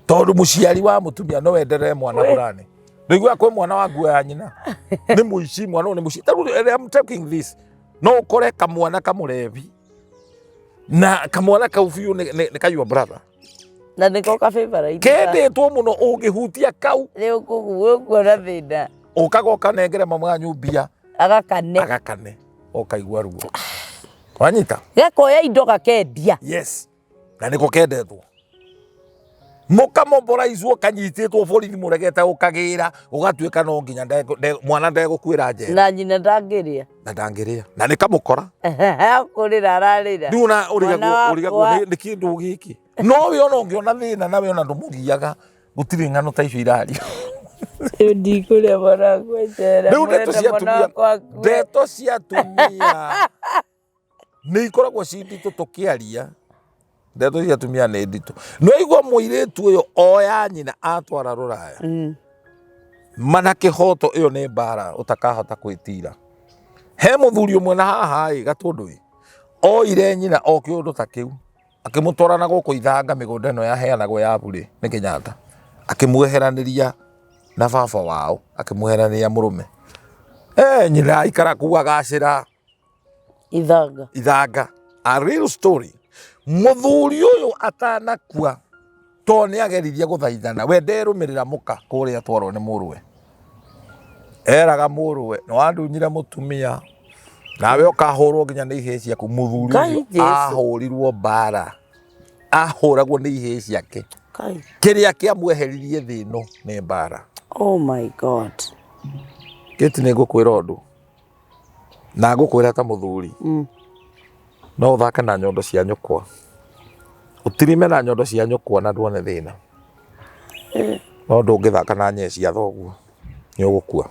tondũ mũciari wa mũtumia no enderee mwana fulani nĩguo kwĩ mwana wa nguo ya nyina nĩ mũici mwana ũyũ nĩ mũici tarĩu I'm taking this no ũkore kamwana kamũrebi na kamwana kau biũ nĩ ka your brother na nĩko ka favorite kendetwo mũno ũngĩhutia kau nĩ ũkuona thĩna ũkaga ũkanengere mama wanyu mbia agakane agakane ũkaigua ruo wanyita gakoya indo gakendia yes na nĩko kendetwo. Mũkamomboraizwo kanyitĩtwo borithi mũregete ũkagĩra ũgatuĩka no nginya mwana ndegũkuĩra njera. Na nyina ndangĩrĩa. Na ndangĩrĩa na nĩ kamũkora. Kũrĩra ararĩra. Rĩu ona ũrigagwo ũrigagwo nĩ kĩndũ gĩkĩ no we ona ũngĩona thĩna nawe ona ndũmũgiaga gũtirĩ ng'ano ta icio irario. Rĩu ndikũrĩa mwana wakwa njera. Rĩu ndeto cia atumia, ndeto cia atumia nĩ ikoragwo ci nditũ tũkĩaria. Ndeto cia atumia nĩ nditũ. No igua mũirĩtu ũyũ oya nyina atwara rũraya mana kĩhoto ĩyo nĩ mbara ũtakahota gwĩtira. He mũthuri ũmwe na haha ĩ Gatũndũ ĩ oire nyina o kĩũndũ ta kĩu akĩmũtwara na gũkũ ithanga mĩgũnda ĩno yaheanagwo ya burĩ nĩ Kenyatta, akĩmweheranĩria na baba wao, akĩmweheranĩria mũrũme. Nyina aikara kuu agacĩra Ithanga. Ithanga. A real story. Mũthuri ũyũ atanakua to nĩ ageririe gũthaithana, we nderũmĩrĩra mũka kũrĩa atwarwo nĩ mũrũwe. Eraga mũrũwe nĩ wandunyire mũtumia nawe ũkahũrwo nginya nĩ ihĩĩ ciaku. Mũthuri Ngai ũcio Jesu. ahũrirwo mbara, ahũragwo nĩ ihĩĩ ciake. Kai. Kĩrĩa kĩamweheririe thĩ ĩno nĩ mbara. Oh my God. Kĩti nĩ ngũkwĩra ũndũ na ngũkwĩra ta mũthuri, no ũthake na nyondo cia nyũkwa, ũtirime na nyondo cia nyũkwa na nduone thĩna, no ndũngĩthaka na nyee cia thoguo nĩ ũgũkua.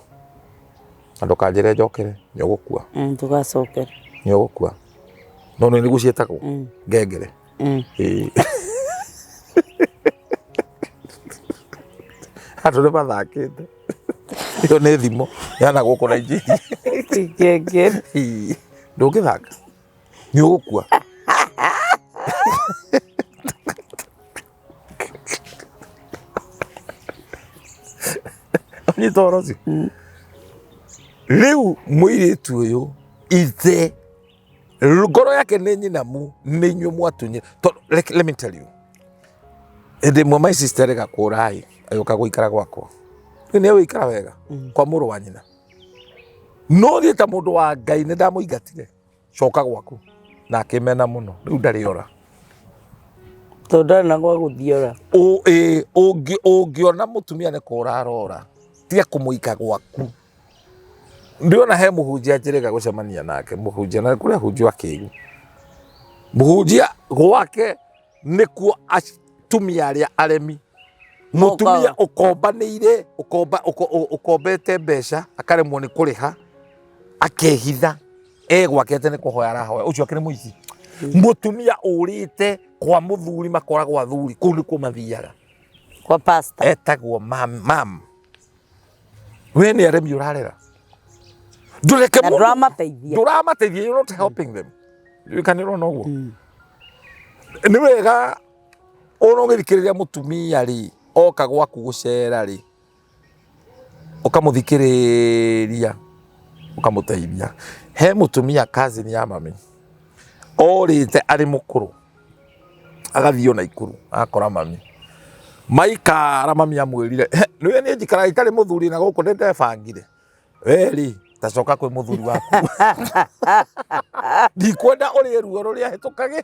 Na ndũkanjĩre njokere, nĩ ũgũkua. Ndũgacokere. Nĩ ũgũkua. No nĩ nĩguo ciĩtagwo ngengere. Ĩĩ. Andũ nĩ mathakĩte. Ĩyo nĩ thimo ya na gũkũ Nigeria. Ngengere. Ĩĩ. Ndũngĩthaka nĩ ũgũkua. Nyita ũhoro ũcio. Rĩu mũirĩtu ũyũ ithe ngoro yake nĩ nyinamu, nĩ inyuĩ mwatunyire. Tondũ let me tell you, hĩndĩ ĩmwe my sister ĩgakũra ĩ agĩũka gũikara gwakwa, rĩu nĩ egũikara wega kwa mũrũ wa nyina, no niĩ ta mũndũ wa Ngai nĩ ndamũingatire, coka gwaku, na akĩmena mũno, rĩu ndarĩ ora. Tondũ ndarĩ na gwa gũthiĩ ora. Ũngĩona mũtumia nĩ kũra arora, tiga kũmũika gwaku. Ndĩrona he mũhunjia njĩrĩga gũcemania nake, mũhunjia na kũrĩa hunjia akĩgu. Mũhunjia gwake nĩkuo atumia arĩa aremi. Mũtumia ũkombanĩire, ũkombete mbeca, akaremwo nĩ kũrĩha, akehitha, e gwake atĩ nĩ kũhoya arahoya, ũcio akĩrĩ mũici. Mũtumia ũrĩte kwa mũthuri makoragwo athuri, kũu nĩkuo mathiaga. Kwa pastor. Etagwo mam, mam. We nĩ aremi ũrarera. Ndũreke Na mũndũ ndũramateithia. Ndũramateithia, you're not helping them. Kana nĩ ũrona ũguo? Nĩ wega ona ũgĩthikĩrĩria mũtumia rĩ, oka gwaku gũcera rĩ, ũkamũthikĩrĩria, ũkamũteithia. He mũtumia cousin ya mami, orĩte arĩ mũkũrũ, agathiĩ ona Ikuru, agakora mami. Maikara mami amwĩrire, "He, nĩwe niĩ njikaraga itarĩ mũthuri na gũkũ nĩ ndebangire. We rĩ, ta coka kwĩ mũthuri waku. Ndikwenda ũrĩe ruo rũrĩa hĩtũkage."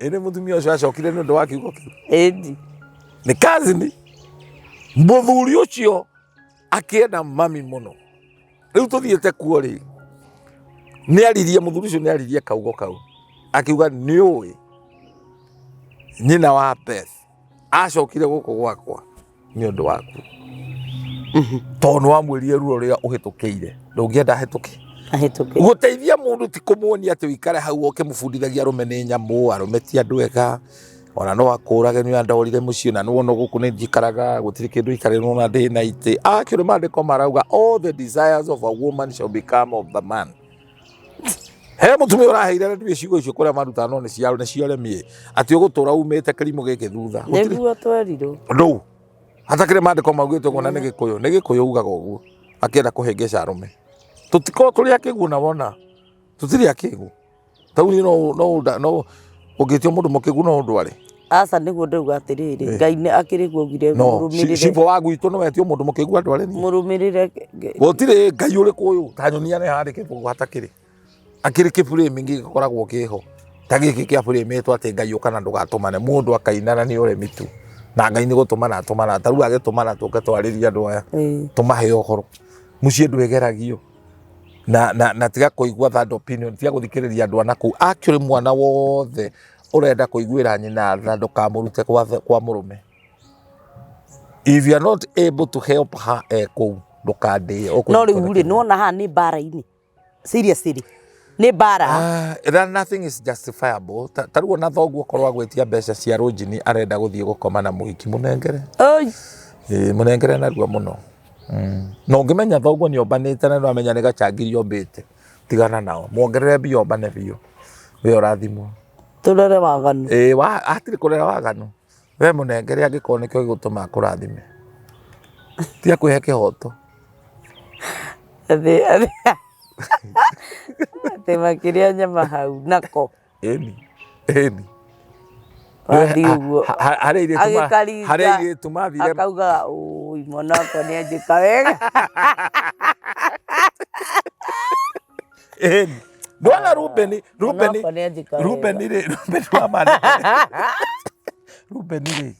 Ĩndĩ mũtumia ũcio acokire nĩ ũndũ wa kiugo kĩu. Ĩndi. Nĩ cousin. Mũthuri ũcio akĩenda mami mũno. Rĩu tũthiĩte kuo rĩ, nĩ aririe, mũthuri ũcio nĩ aririe kaugo kau. Akiuga nĩ ũĩ nyina wa Beth acokire gũkũ gwakwa nĩ ũndũ waku. Tondũ nĩ wamwĩrire ruo rũrĩa ũhĩtũkĩire, ndũngĩenda ahĩtũke. Ahĩtũke. Gũteithia mũndũ ti kũmuonia atĩ ũikare hau ũkĩmũbundithagia arũme nĩ nyamũ, arũme ti andũ ega, ona no akũrage nĩ andorire mũciĩ na nĩwona gũkũ nĩ njikaraga gũtirĩ kĩndũ ikarĩrwo na ndĩ na itĩ. Actually maandĩko marauga all the desires of a woman shall become of the man. He mũtumia ũraheire na ndiũĩ ciugo icio kũrĩa marutaga no nĩ cia nĩ cia ũremi atĩ ũgũtũra umĩte kĩrimũ gĩkĩ thutha. Gũtirĩ Nĩguo twerirwo. ndũ hatakĩrĩ maandĩko maugĩte ũguo na nĩ gĩkũyũ nĩ gĩkũyũ ugaga ũguo akĩenda kũhĩngĩca arũme. Tũtikorwo tũrĩ akĩgu na wona tũtirĩ akĩgu. Tau niĩ no no no ũngĩtio mũndũ mũkĩgu no ũndware. Aca nĩguo ndauga atĩrĩrĩ, Ngai nĩ akĩrĩ guo augire No mũrũmĩrĩre. cibũ wa gwitũ no etio mũndũ mũkĩgu andware niĩ. Mũrũmĩrĩre. Gũtirĩ Ngai ũrĩkũ ũyũ ta nyonia nĩ handĩkĩtwo ũguo hatakĩrĩ. Akĩrĩ kĩburĩmi gĩkoragwo kĩho. Ta gĩkĩ kĩa burĩmĩtwo atĩ Ngai ũka na ndũgatũmane mũndũ akaina na nĩ ũremi tu. Na Ngai nĩ gũtũmana atũmana, ta rĩu agĩtũmana tũke twarĩrie andũ aya, tũmahe ũhoro. Mũciĩ ndwĩgeragio. Na tiga kũigua third opinion, tiga gũthikĩrĩria andũ a nakũu. Actually mwana wothe ũrenda kũiguĩra nyina tha ndũkamũrute kwa mũrũme. If you are not able to help her e kũu, ndũkandĩe. No rĩu rĩ, nĩwona haha nĩ mbara-inĩ. Seriously, nĩ mbara. That nothing is justifiable. Ta rĩu ona thoguo okorwo agwĩtia mbeca cia rũnjini arenda gũthiĩ gũkoma na mũhiki, mũnengere. Oi. Ĩĩ, mũnengere narua mũno. Na ũngĩmenya thoguo nĩ ombanĩte na nĩwamenya nĩ gacangiri ombĩte, tigana nao, muongerere mbia ombane biũ, we ũrathimwo. Tũrere waganu. Ĩĩ, hatirĩ kũrera waganu. We mũnengere angĩkorwo nĩkĩo gĩgũtũma akũrathime. Tiga kwĩhe kĩhoto. Atĩ makĩrĩa nyama hau nako. Ĩni, ĩni. Wathiĩ ũguo. Harĩ airĩtu Agĩkaringa. harĩ airĩtu mathire Akaugaga ũi mwana wakwa nĩ anjĩka wega. Ĩni. Ndwona Rubeni, Mwana Rubeni, wakwa nĩ anjĩka wega. Rubeni rĩ, Rubeni wa maandĩko. Rubeni rĩ,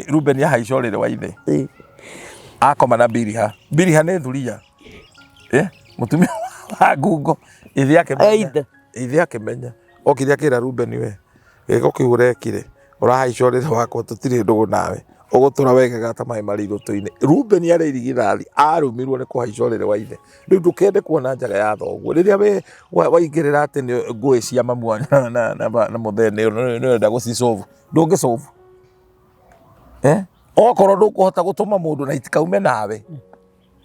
Rubeni ahaica ũrĩrĩ wa ithe. Akoma na Biliha. Biliha nĩ thuria. Mũtumia wa ngungo. Ithe akĩmenya. Either. Ithe akĩmenya. Okire akĩra Rubeni we, gĩko kĩu ũrekire, ũrahaica ũrĩrĩ wakwa tũtirĩ ndũgũ nawe. Ũgũtũra wegega ta maĩ marĩ irũtũ-inĩ. Rubeni arĩ irigithathi, arumirwo nĩ kũhaica ũrĩrĩ wa ithe. Rĩu ndũkende kuona njaga ya thoguo. Rĩrĩa we waingĩrĩra atĩ nĩ ngũĩ cia mamu wanyu na mũthee nĩ ũrenda gũcisolve. Ndũngĩsolve. Okorwo ndũkũhota gũtũma mũndũ na itikaume nawe,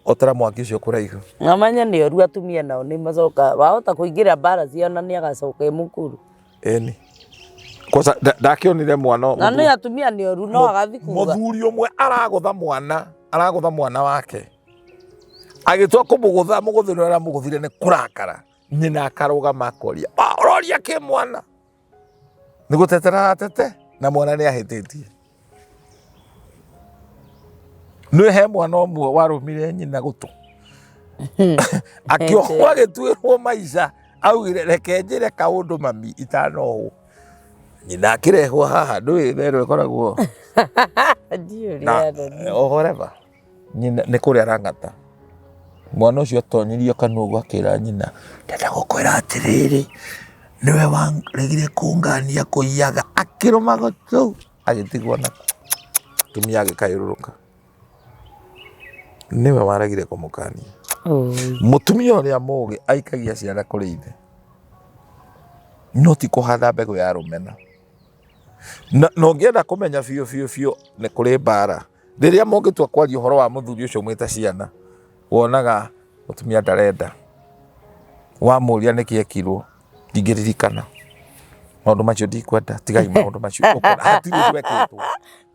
otera mwaki ũcio kũraihu. Namanya nĩ oru atumia nao nĩ macoka, wahota kũingĩra mbara ciao na nĩ agacoka e mũkũrũ. Ĩni. Kwanza ndakĩonire mwana Na nĩ atumia nĩ oru no agathiĩ kuga. Mũthuri ũmwe aragũtha mwana, aragũtha mwana wake. Agĩtua kũmũgũtha, mũgũthĩre ũrĩa aramũgũthire nĩ kũrakara. Nyina akarũgama akoria, ũroria kĩ mwana? Nĩ gũtetera aratete na mwana nĩ ahĩtĩtie. Nĩ he mwana ũmwe warũmire nyina gũtũ. Akĩohwo agĩtuĩrwo maica, augire reke njĩre kaũndũ mami itanohwo. Nyina akĩrehwo haha, ndũĩ therũ ĩkoragwo Ndiũĩ na ũrĩa o whatever. Nyina nĩ kũrĩa arang'ata. Mwana ũcio atonyirio kanua ũguo akĩra nyina, ndĩrenda gũkwĩra atĩrĩrĩ, nĩwe waregire kũngania kũiyaga. Akĩrũma gũtũ agĩtigwo nako. Mũtumia agĩkayũrũrũka. Nĩwe waregire kũmũkania. Mũtumia ũrĩa mũgĩ aikagia ciana kũrĩ ithe, no ti kũhanda mbegũ ya rũmena. Na ũngĩenda kũmenya biũ biũ biũ nĩ kũrĩ mbara. Rĩrĩa mũngĩtua kwaria ũhoro wa mũthuri ũcio mwĩ ta ciana, wonaga mũtumia ndarenda. Wamũria nĩkĩ ekirwo, ndingĩririkana. Maũndũ macio ndikwenda, tigai maũndũ macio. Ũkona hatirĩ ũndũ ekĩtwo.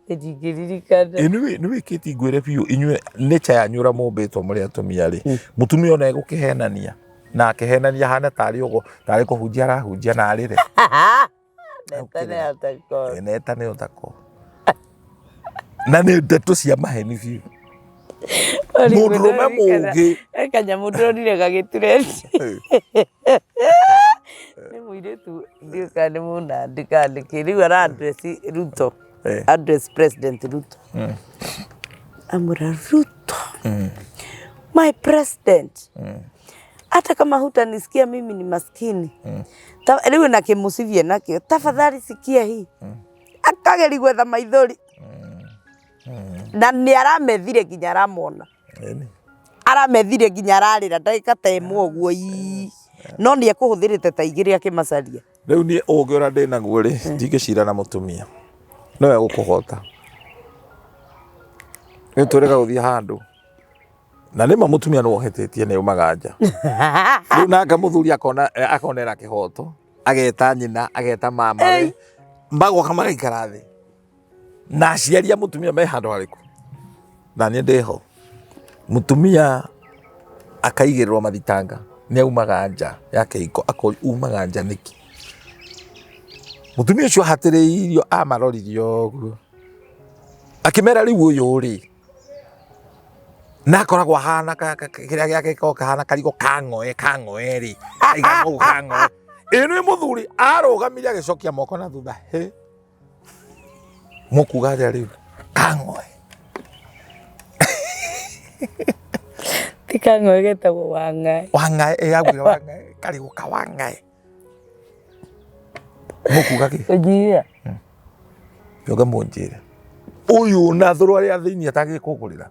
Ndingĩririkana. Ĩ nĩ wĩkĩtie ngwĩre biũ inyuĩ nature yanyu ũrĩa mũmbĩtwo mũrĩ atumia rĩ, mũtumia ona egũkĩhenania na akĩhenania ahane tarĩ ũguo tarĩ kũhunjia arahunjia na arĩre. Netane ũtako. Netane ũtako. Na nĩ ndeto cia maheni biũ. Mũndũrũme mũũgĩ. He kanyamũ ndĩronire gagĩtureti. Nĩ mũirĩtu ndiũĩ kana nĩ mũnandĩ kana nĩkĩ. Rĩu ara address Ruto. Address President Ruto. Amwĩra Ruto. My president. Hata kama hutanisikia mimi ni maskini. Rĩu na kĩmũcibie nakĩo. Tafadhali sikia hii. Akageria gwetha maithori. Na nĩ aramethire nginya aramona. Aramethire nginya ararĩra ndagĩka ta ĩmwe ũguo ii. No nĩ ekũhũthĩrĩte ta igĩrĩ akĩmacaria. Rĩu niĩ ũgĩ ũrĩa ndĩ naguo rĩ, ndingĩcira na mũtumia. Nowe gũkũhota. Rĩu twĩrĩga gũthiĩ handũ. Na nĩma mũtumia nĩwe ũhĩtĩtie nĩ aumaga nja. Rĩu nake mũthuri akona akonera kĩhoto, ageta nyina, ageta mama we, magoka magaikara thĩ. Na aciari a mũtumia me handũ harĩkũ? Na niĩ ndĩho. Mũtumia akaigĩrĩrwo mathitanga nĩ aumaga nja ya kĩhiko akorio umaga nja nĩkĩ? Mũtumia ũcio ahatĩrĩirio amaroririe ũguo akĩmera rĩu ũyũ rĩ na akoragwo ahana kĩrĩa gĩake gĩkoragwo kahana karigo ka ng'oe ka ng'oe rĩ kaigana ũguo ka ng'oe. Ĩ nĩ mũthuri arũgamire agĩcokia moko na thutha hĩ. Mũkuga atĩa rĩu? Kang'oe. Ti kang'oe getagwo wang'ae. Wang'ae, ĩ augire wang'ae, karigũ ka wang'ae. Mũkuga kĩ? Ũnjiyia. Njoke mũnjĩre. Ũyũ na thũrũ arĩa thĩinĩ atangĩkũgũrĩra.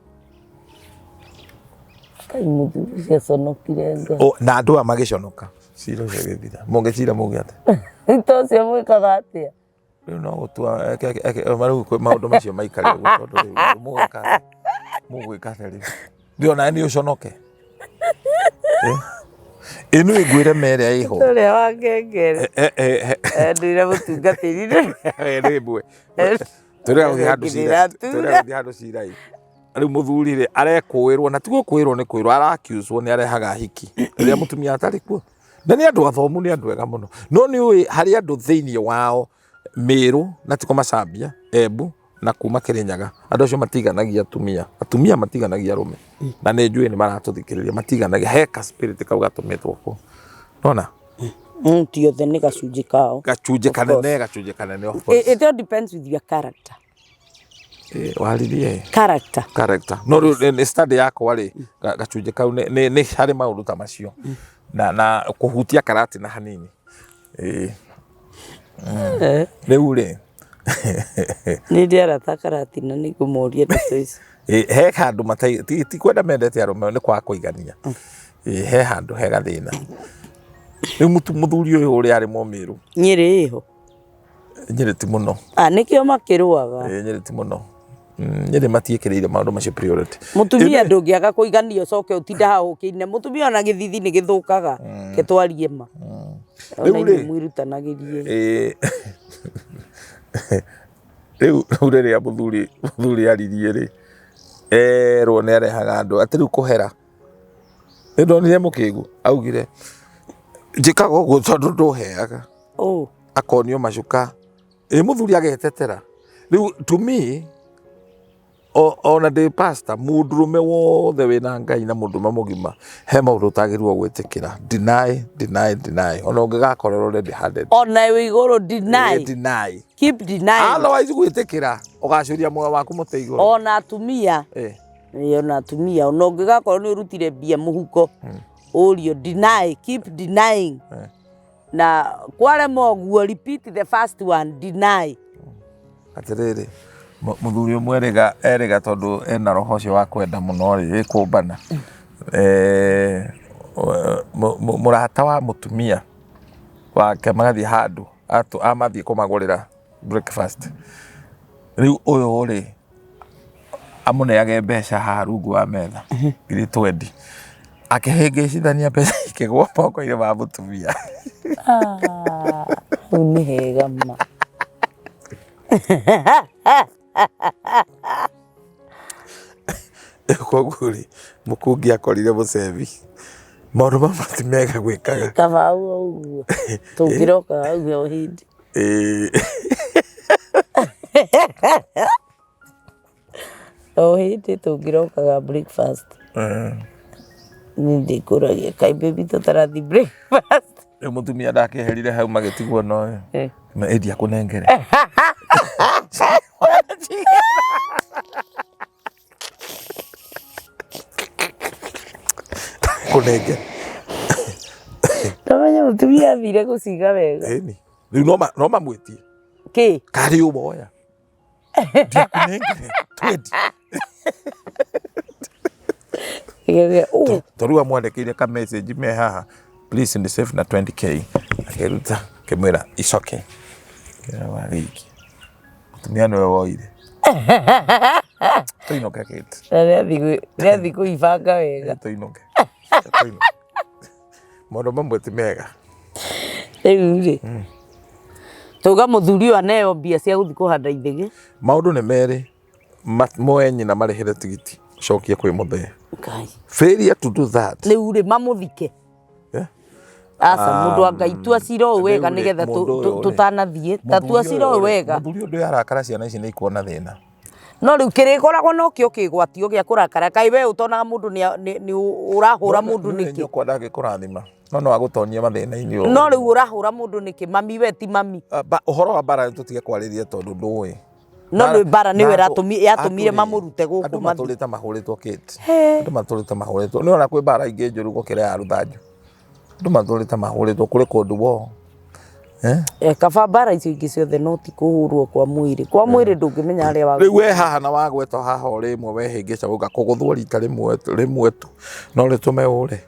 Kai mũthuri ũcio aconokire Ngai. O, na andũ aya magĩconoka. Cira ũcio ũgĩthira. Mũngĩcira muge atĩa? To ũcio mwĩkaga atĩa? Rĩu no gũtua rĩu maũndũ macio maikare ũguo tondũ rĩu mũgwĩka atĩa? Mũgwĩka atĩa rĩu? Ndĩ onawe nĩ ũconoke. Eh? Ĩ nĩ ngwĩre ma ĩrĩa ĩho. Ũrĩa wa ngengere. Ndĩra mũtungatĩri. Rĩmwe. Tũrĩa gũthiĩ handũ cira. Tũrĩa gũthiĩ handũ cira ĩ. Rĩu mũthuri rĩ arekũĩrwo na ti gũkũĩrwo nĩ kwĩrwo arakiucwo nĩ arehaga hiki rĩrĩa mũtumia atarĩ kuo. Na nĩ andũ athomu nĩ andũ ega mũno. No nĩ ũĩ harĩ andũ thĩinĩ wao Mĩrũ na ti kũmacambia, Embu na kuma Kĩrĩnyaga andũ acio matiganagia atumia. Atumia matiganagia arũme. Na nĩ njũĩ nĩ maratũthikĩrĩria matiganagia he ka spirit kau gatũmĩtwo kũu. Nona? Ti othe nĩ gacunjĩ kao. Gacunjĩ kanene, gacunjĩ kanene of course. It all depends with your character. Waririe Character. Character. No rĩu nĩ study yakwa rĩ, gacunjĩ kau nĩ harĩ maũndũ ta macio. Na kũhutia karati na hanini. Ĩĩ. Rĩu rĩ Nĩ ndĩ arata karatina nĩ ngũmoria ndeto ici. He handũ matai ti kwenda mendete arũme nĩ kwaga kũigania. Ĩĩ he handũ he gathĩna. Rĩu mũthuri ũyũ ũrĩa arĩ Mũmĩrũ. Nyĩrĩ ĩho. Nyĩrĩ ti mũno. Ah, nĩkĩo makĩrũaga. Ĩĩ Nyĩrĩ ti mũno. Nyĩrĩ matiĩkĩrĩire maũndũ macio priority. Mũtumia ndũngĩaga kũigania ũcoke ũtinde haha ũkĩine. Mũtumia ona gĩthithi nĩ gĩthũkaga. Reke twarie ma. Ona Rĩu rĩ, inyuĩ mwĩrutanagĩrie. Ĩĩ rĩu rĩu rĩrĩa mũthuri mũthuri aririe rĩ, erwo nĩ arehaga andũ atĩ rĩu kũhera. Nĩ ndonire mũkĩgu augire njĩkaga ũguo tondũ ndũheaga. Oh. Akonio macuka. Ĩ mũthuri agetetera. Rĩu to me ona ndĩ pastor mũndũrũme wothe wĩna Ngai na mũndũrũme mũgima he maũndũ ũtagĩrĩirwo gwĩtĩkĩra. Deny, deny, deny. Ona ũngĩgakorerwo red handed. Ona wĩ igũrũ deny. Deny. Keep denying. Otherwise gwĩtĩkĩra ũgacuria muoyo waku mũtĩ igũrũ. Ona atumia. Ĩĩ ona atumia ona ũngĩgakorwo nĩ ũrutire mbia mũhuko ũrio deny, keep denying. Na kwarema ũguo repeat the first one deny. Atĩrĩrĩ, mũthuri ũmwe erĩga erĩga tondũ ena roho ũcio wa kwenda mũno rĩ, ĩkũmbana. Mũrata wa mũtumia wake magathiĩ handũ amathiĩ kũmagũrĩra breakfast. Rĩu ũyũ rĩ, amũneage mbeca haha rungu wa metha ngiri twendi akĩhĩngĩcithania mbeca ikĩgwa moko-inĩ ma mũtumia. Ah, hau nĩ hega ma. Koguo rĩ, mũkũngi akorire mũcebi maũndũ mamwe ti mega gwĩkaga. Kaba hau ũguo tũngĩroka hau o hĩndĩ. Ĩĩ. O hĩndĩ tũngĩrokaga breakfast. Niĩ ndĩkũragia kaĩ baby tũtarathi breakfast. Rĩu mũtumia ndakĩeherire hau magĩtigwo noyo. Na ĩndi akũnengere. Kũnengere. Ndamenya mũtumia athire gũciga wega. Ĩni. Rĩu no mamwĩtie. Kĩ? Karĩ ũmoya. Ndiakũnengere. Twendi. To rĩu amwandĩkĩire ka message me haha please ni save na 20K akĩruta akĩmwĩra it's okay. Kĩra wagĩikia. Mũtumia nĩwe woire. Tũinũke Kate. Na nĩathiĩ kũibanga wega. Tũinũke. Tũinũke. Maũndũ mamwe ti mega. Rĩu rĩ, tauga mũthuri ũyũ aneo mbia cia gũthiĩ kũhanda ithĩgĩ. Maũndũ nĩ merĩ, moe nyina marĩhĩre tigiti cokie kwĩ mũthee. Ngai. Failure to do that. Rĩu rĩ mamũthike. Eh? Aca mũndũ wa Ngai tua cira ũyũ wega Rĩu rĩ, nĩgetha mũndũ ũyũ rĩ, tũtanathiĩ ta tua mũthuri cira ũyũ ũyũ rĩ, wega. Mũthuri ũyũ ndũĩ arakara ciana ici nĩ ikuona thĩna. No rĩu kĩrĩkoragwo nokĩo kĩgwatio gĩa kũrakara kaĩ we ũtonaga mũndũ nĩ ũrahũra mũndũ Nĩũĩ nĩkĩ? nyũkwa ndangĩkũrathima no no agũtonyie mathĩna-inĩ ũũ. No rĩu ũrahũra mũndũ nĩkĩ? Mami we ti mami. Ũhoro wa mbara tũtige kwarĩria tondũ ndũĩ. No nĩ mbara nĩyo Na yatũmire andũ rĩ, mamũrute gũkũ andũ mathiĩ. matũrĩte mahũrĩtwo Kate. He. Andũ matũrĩte mahũrĩtwo, nĩ ona kwĩ mbara ingĩ njũru gũkĩra ya rũthanju. Andũ matũrĩte mahũrĩtwo kũrĩ kũndũ wo. Eh? Eh, kaba mbara icio ingĩ ciothe no ti kũhũrwo kwa mwĩrĩ. Kwa mwĩrĩ ndũngĩmenya harĩa wa Rĩu we haha na wagwetwo haha o rĩmwe wehĩngĩca gũka kũgũthwo rita rĩmwe rĩmwe tu no rĩtũme ũre.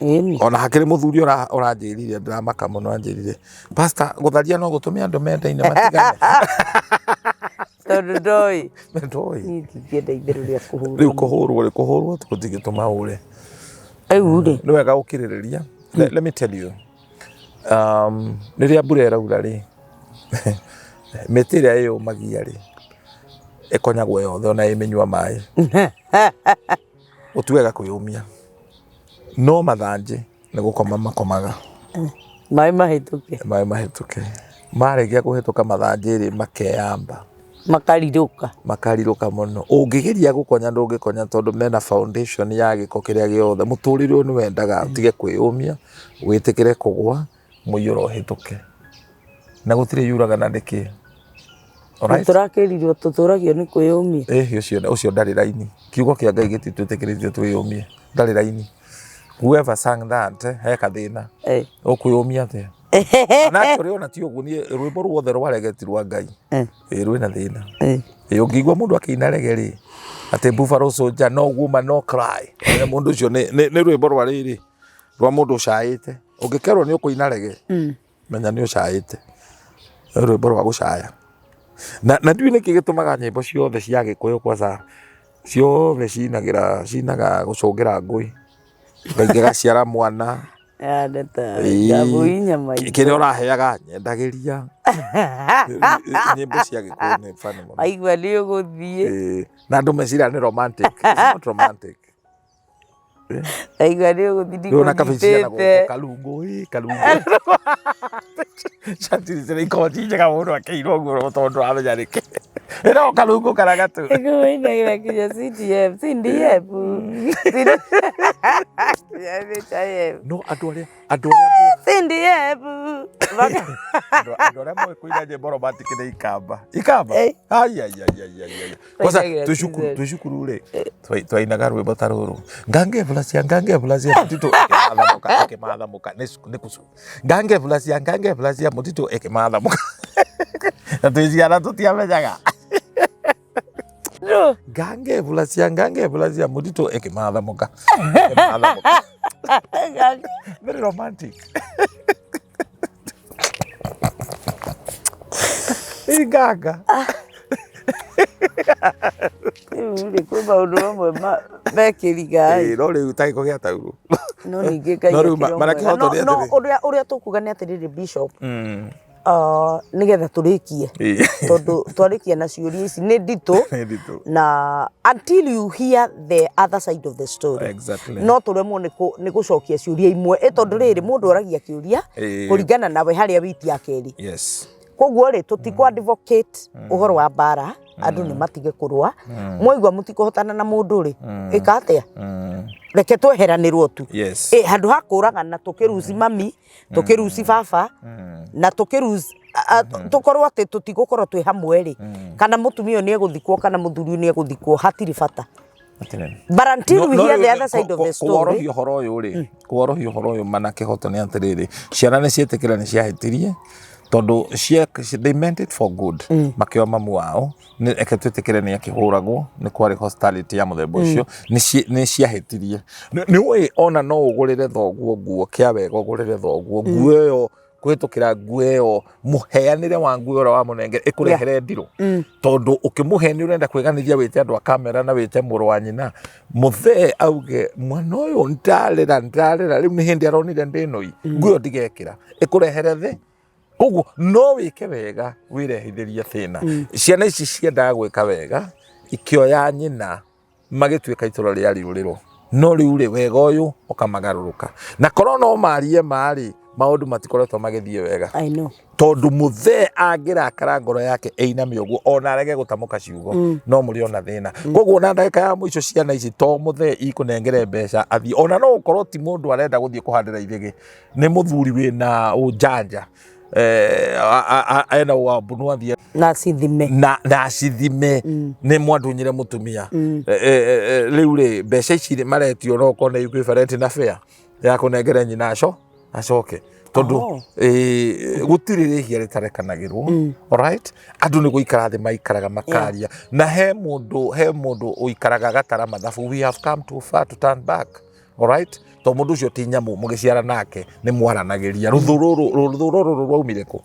Ĩni. Ona hakĩrĩ mũthuri ũranjĩrire ndĩramaka mũno, anjĩrire, "Pastor, gũtharia no gũtũme andũ mendaine matigane." Tondũ ndoĩ. Ndoĩ. Niĩ ndingĩenda itherũ rĩa kũhũrwo. Rĩu kũhũrwo rĩ, kũhũrwo gũtingĩtũma ũre. Rĩu rĩ. Nĩ wega gũkirĩrĩria. Let me tell you. Rĩrĩa mbura ĩraura rĩ, mĩtĩ ĩrĩa ĩyũmagia rĩ, ĩkonyagwo yothe ona ĩmĩnyua maĩ. Ũti wega kwĩyũmia. No mathanjĩ nĩ gũkoma makomaga. Maĩ mahĩtũke. Maĩ mahĩtũke. Marĩkia kũhĩtũka mathanjĩ rĩ, makeyamba. Makarirũka. Makarirũka mũno. Ũngĩgeria gũkonya ndũngĩkonya tondũ mena foundation ya gĩko kĩrĩa gĩothe. Mũtũrĩre ũyũ nĩ wendaga ũtige kwĩyũmia, wĩtĩkĩre kũgwa, mũiyũro ũhĩtũke. Na gũtirĩ yuraga na nĩkĩ. Alright? Tũrakĩrirwo tũtũragio nĩ kwĩyũmia. Ĩhĩ, ũcio ndarĩ raini. Kiugo kĩa Ngai gĩtitwĩtĩkĩrĩtie twĩyũmie. Ndarĩ raini. Whoever sang that, he kathĩna. Ũkwĩyũmia atĩa? Na actually ona ti ũguo, niĩ rwĩmbo ruothe rwa reggae ti rwa Ngai. Ĩĩ rwĩna thĩna. Ĩĩ ũngĩigua mũndũ akĩina reggae rĩ, atĩ Buffalo Soldier, no woman no cry. Menya mũndũ ũcio nĩ rwĩmbo rwa rĩrĩ, rwa mũndũ ũcaĩte. Ũngĩkerwo nĩ ũkũina reggae, menya nĩ ũcaĩte. Nĩ rwĩmbo rwa gũcaya. Na ndiũĩ nĩkĩ gĩtũmaga nyĩmbo ciothe cia Gĩkũyũ kwanza ciothe cinagĩra, cinaga gũcũngĩra ngũĩ. Ngai gaciara mwana. Kĩrĩa ũraheaga nyendagĩria. Nyĩmbo cia Gĩkũyũ nĩ funny mũno. Waigua nĩ ũgũthiĩ. Na andũ meciragia nĩ romantic. It's not romantic. Waigua nĩ ũgũthiĩ Rĩu ona kabici ciana gũkũ ndikũnyitĩte. karungu ĩ karungu. Shati ici nĩ ikoragwo ci njega mũno akĩirwo ũguo tondũ ndũramenya nĩkĩ. Ĩno karungu kana gatu. Ĩkũinagĩra nginya CDF, CDF. CDF. No andũ arĩa andũ arĩa CDF. Andũ arĩa moĩ kũina nyĩmbo romantic nĩ ikamba. Ikamba? Eh. Ai ai ai ai ai ai. Kwanza Twainagĩra twĩ cukuru TZ. twĩ cukuru rĩ twainaga rwĩmbo ta rũrũ. Ngange vulacia ngange vulacia mũtitũ ĩkĩmathamũka ĩkĩmathamũka nĩ kucu. Ngange vulacia ngange vulacia mũtitũ ĩkĩmathamũka. Na twĩ ciana tũtiamenyaga. No. Ngange vulacia ngange vulacia mũtitũ ĩkĩmathamũka ĩkĩmathamũka. Very romantic. Inganga. Rĩu rĩ kwĩ maũndũ mamwe mekĩriga Ĩĩ, no rĩu ta gĩko gĩa taurũ. No ningĩ Ngai No rĩu akĩrĩ o mara mwega. kĩhoto No nĩ no atĩrĩ. ũrĩa tũkuga nĩ atĩrĩrĩ Bishop, nĩgetha tũrĩkie tondũ twarĩkia na ciũria ici nĩ nditũ Nĩ nditũ. na until you hear the other side of the story Exactly. no tũremwo nĩ gũcokia ciũria imwe ĩ tondũ rĩrĩ mũndũ oragia kĩũria kũringana nawe harĩa witi yake ĩrĩ. Yes. Koguo rĩ tũtikũ advocate ũhoro wa mbara, andũ nĩ matige kũrũa. Mwaigua mũtikũhotana na mũndũ rĩ, ĩka atĩa? Reke tweheranĩrwo tu. Yes. Ĩ handũ ha kũragana tũkĩruci mami, tũkĩruci baba, na tũkĩruci tũkorwo atĩ tũtigũkorwo twĩ hamwe rĩ, kana mũtumia ũyũ nĩ egũthikwo kana mũthuri ũyũ nĩ egũthikwo, hatirĩ bata. Hatirĩ. But until we No hear rĩu the other side of the story. Kũhorohia ũhoro ũyũ rĩ, kũhorohia ũhoro ũyũ mana kĩhoto nĩ atĩrĩrĩ, ciana nĩ ciĩtĩkĩra nĩ ciahĩtirie, tondũ they meant it for good, makĩoya mamu wao, reke twĩtĩkĩre nĩ akĩhũragwo, nĩ kwarĩ hostility ya mũthemba ũcio, nĩ ciahĩtirie. Nĩ ũĩ ona no ũgũrĩre thoguo nguo, kĩa wega ũgũrĩre thoguo nguo ĩyo, kũhĩtũkĩra nguo ĩyo, mũheanĩre wa nguo ĩrĩa wamũnengera ĩkũrehere ndirũ. Tondũ ũkĩmũhe nĩ ũrenda kwĩganĩria wĩte andũ a kamera na wĩte mũrũ wa nyina, mũthee auge mwana ũyũ ndarĩra ndarĩra, rĩu nĩ hĩndĩ aronire ndĩnoi, nguo ĩyo ndigekĩra, ĩkũrehere thĩ. Koguo no wĩke wega wĩrehithĩrie thĩna. Ciana ici ciendaga gwĩka wega ikĩoya nyina magĩtuĩka itũra rĩa rĩũrĩro. No rĩu rĩ wega ũyũ ũkamagarũrũka. Na korwo no marie ma rĩ, maũndũ matikoretwo magĩthiĩ wega. I know. Tondũ mũthee angĩrakara ngoro yake ĩiname ũguo ona arege gũtamũka ciugo, no mũrĩ ona thĩna. Koguo ona ndagĩka ya mũico ciana ici to mũthee ikũnengere mbeca athiĩ, ona no ũkorwo ti mũndũ arenda gũthiĩ kũhandĩra ithĩgĩ, nĩ mũthuri wĩna ũjanja. Ena wambu no athiĩ na cithime. Na acithime nĩ mwandunyire mũtumia. Rĩu rĩ, mbeca ici rĩ, maretio no ũkorwo nĩ equivalent na fare ya kũnengere nyina acoke tondũ gũtirĩ rĩhia rĩtarekanagĩrwo. Alright, andũ nĩ gũikara thĩ maikaraga makaria, na he mũndũ ũikaraga gatara mathabu. We have come too far to turn back, alright? To mũndũ ũcio ti nyamũ, mũgĩciara nake nĩ mwaranagĩria. Rũthũ rũrũ rwaumire kũ?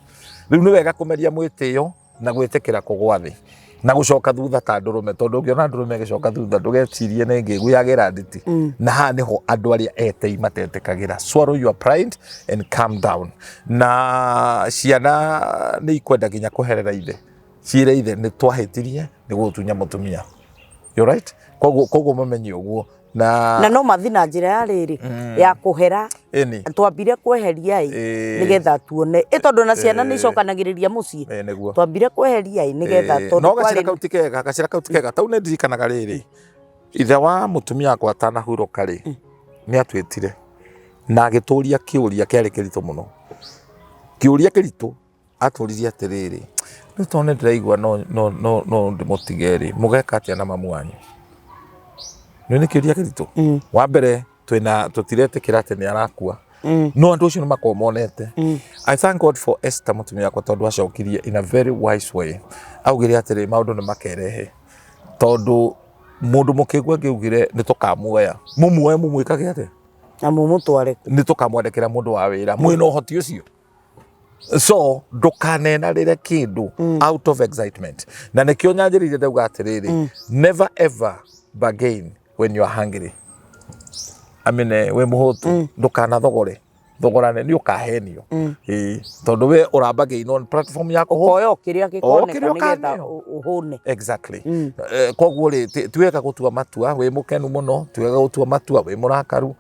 Rĩu nĩ wega kũmeria mwĩtĩo na gwĩtĩkĩra kũgwa thĩ na gũcoka thutha ta ndũrũme, tondũ ũngĩona ndũrũme ĩgĩcoka thutha, ndũgecirie nĩ ngĩgu yagĩra nditi. Na haha nĩho andũ arĩa etĩi matetĩkagĩra. Swallow your pride and calm down. Na ciana nĩ ikwenda nginya kũherera ithe, ciĩre ithe nĩ twahĩtirie nĩ gũtunya mũtumia. You right? Koguo mamenye ũguo na Na no mathi na njĩra ya rĩrĩ ya kũhera. Twambire kweheria ĩ, nĩgetha tuone ĩ, tondũ na ciana nĩ icokanagĩrĩria mũciĩ. Nĩguo. Twambire kweheria ĩ, nĩgetha tondũ no gacĩra kau ti kega, gacĩra kau ti kega. Tau nĩ ndirikanaga rĩrĩ, ithe wa mũtumia wakwa atanahurũka rĩ, nĩ atwĩtire na agĩtũria kĩũria kĩarĩ kĩritũ mũno, kĩũria kĩritũ. Atũririe atĩrĩrĩ, rĩu tondũ nĩ ndĩraigua no ndĩmũtige rĩ, mũgeka atĩa na mamu wanyu? Nĩ kĩũria kĩritũ. Wa mbere, twĩna tũtiretĩkĩra atĩ nĩ arakua, no andũ acio nĩ makoragwo monete. I thank God for Esther, mũtumia wakwa, tondũ acokirie in a very wise way. Augire atĩrĩ, maũndũ nĩ makerehe, tondũ mũndũ mũkĩgu angĩaugire nĩ tũkamuoya, mũmuoe mũmwĩkage atĩa? Na mũmũtware kũ? Nĩ tũkamwandĩkĩra mũndũ wa wĩra mwĩna ũhoti ũcio. So ndũkanenarĩre kĩndũ out of excitement. Na nĩkĩo nyanjĩrĩire ndauga atĩrĩrĩ, never ever bargain when you are hungry. I mean, wĩ mũhũtu, ndũkanathogore thogorane, nĩ ũkahenio. Ĩĩ, tondũ we ũra bargain on platform ya kũhũta. Ũkoya o kĩrĩa O gĩkoneka kĩrĩa nĩgetha ũkaneo. ũhũne. Exactly. Koguo rĩ, ti wega gũtua matua wĩ mũkenu mũno, ti wega gũtua matua wĩ mũrakaru.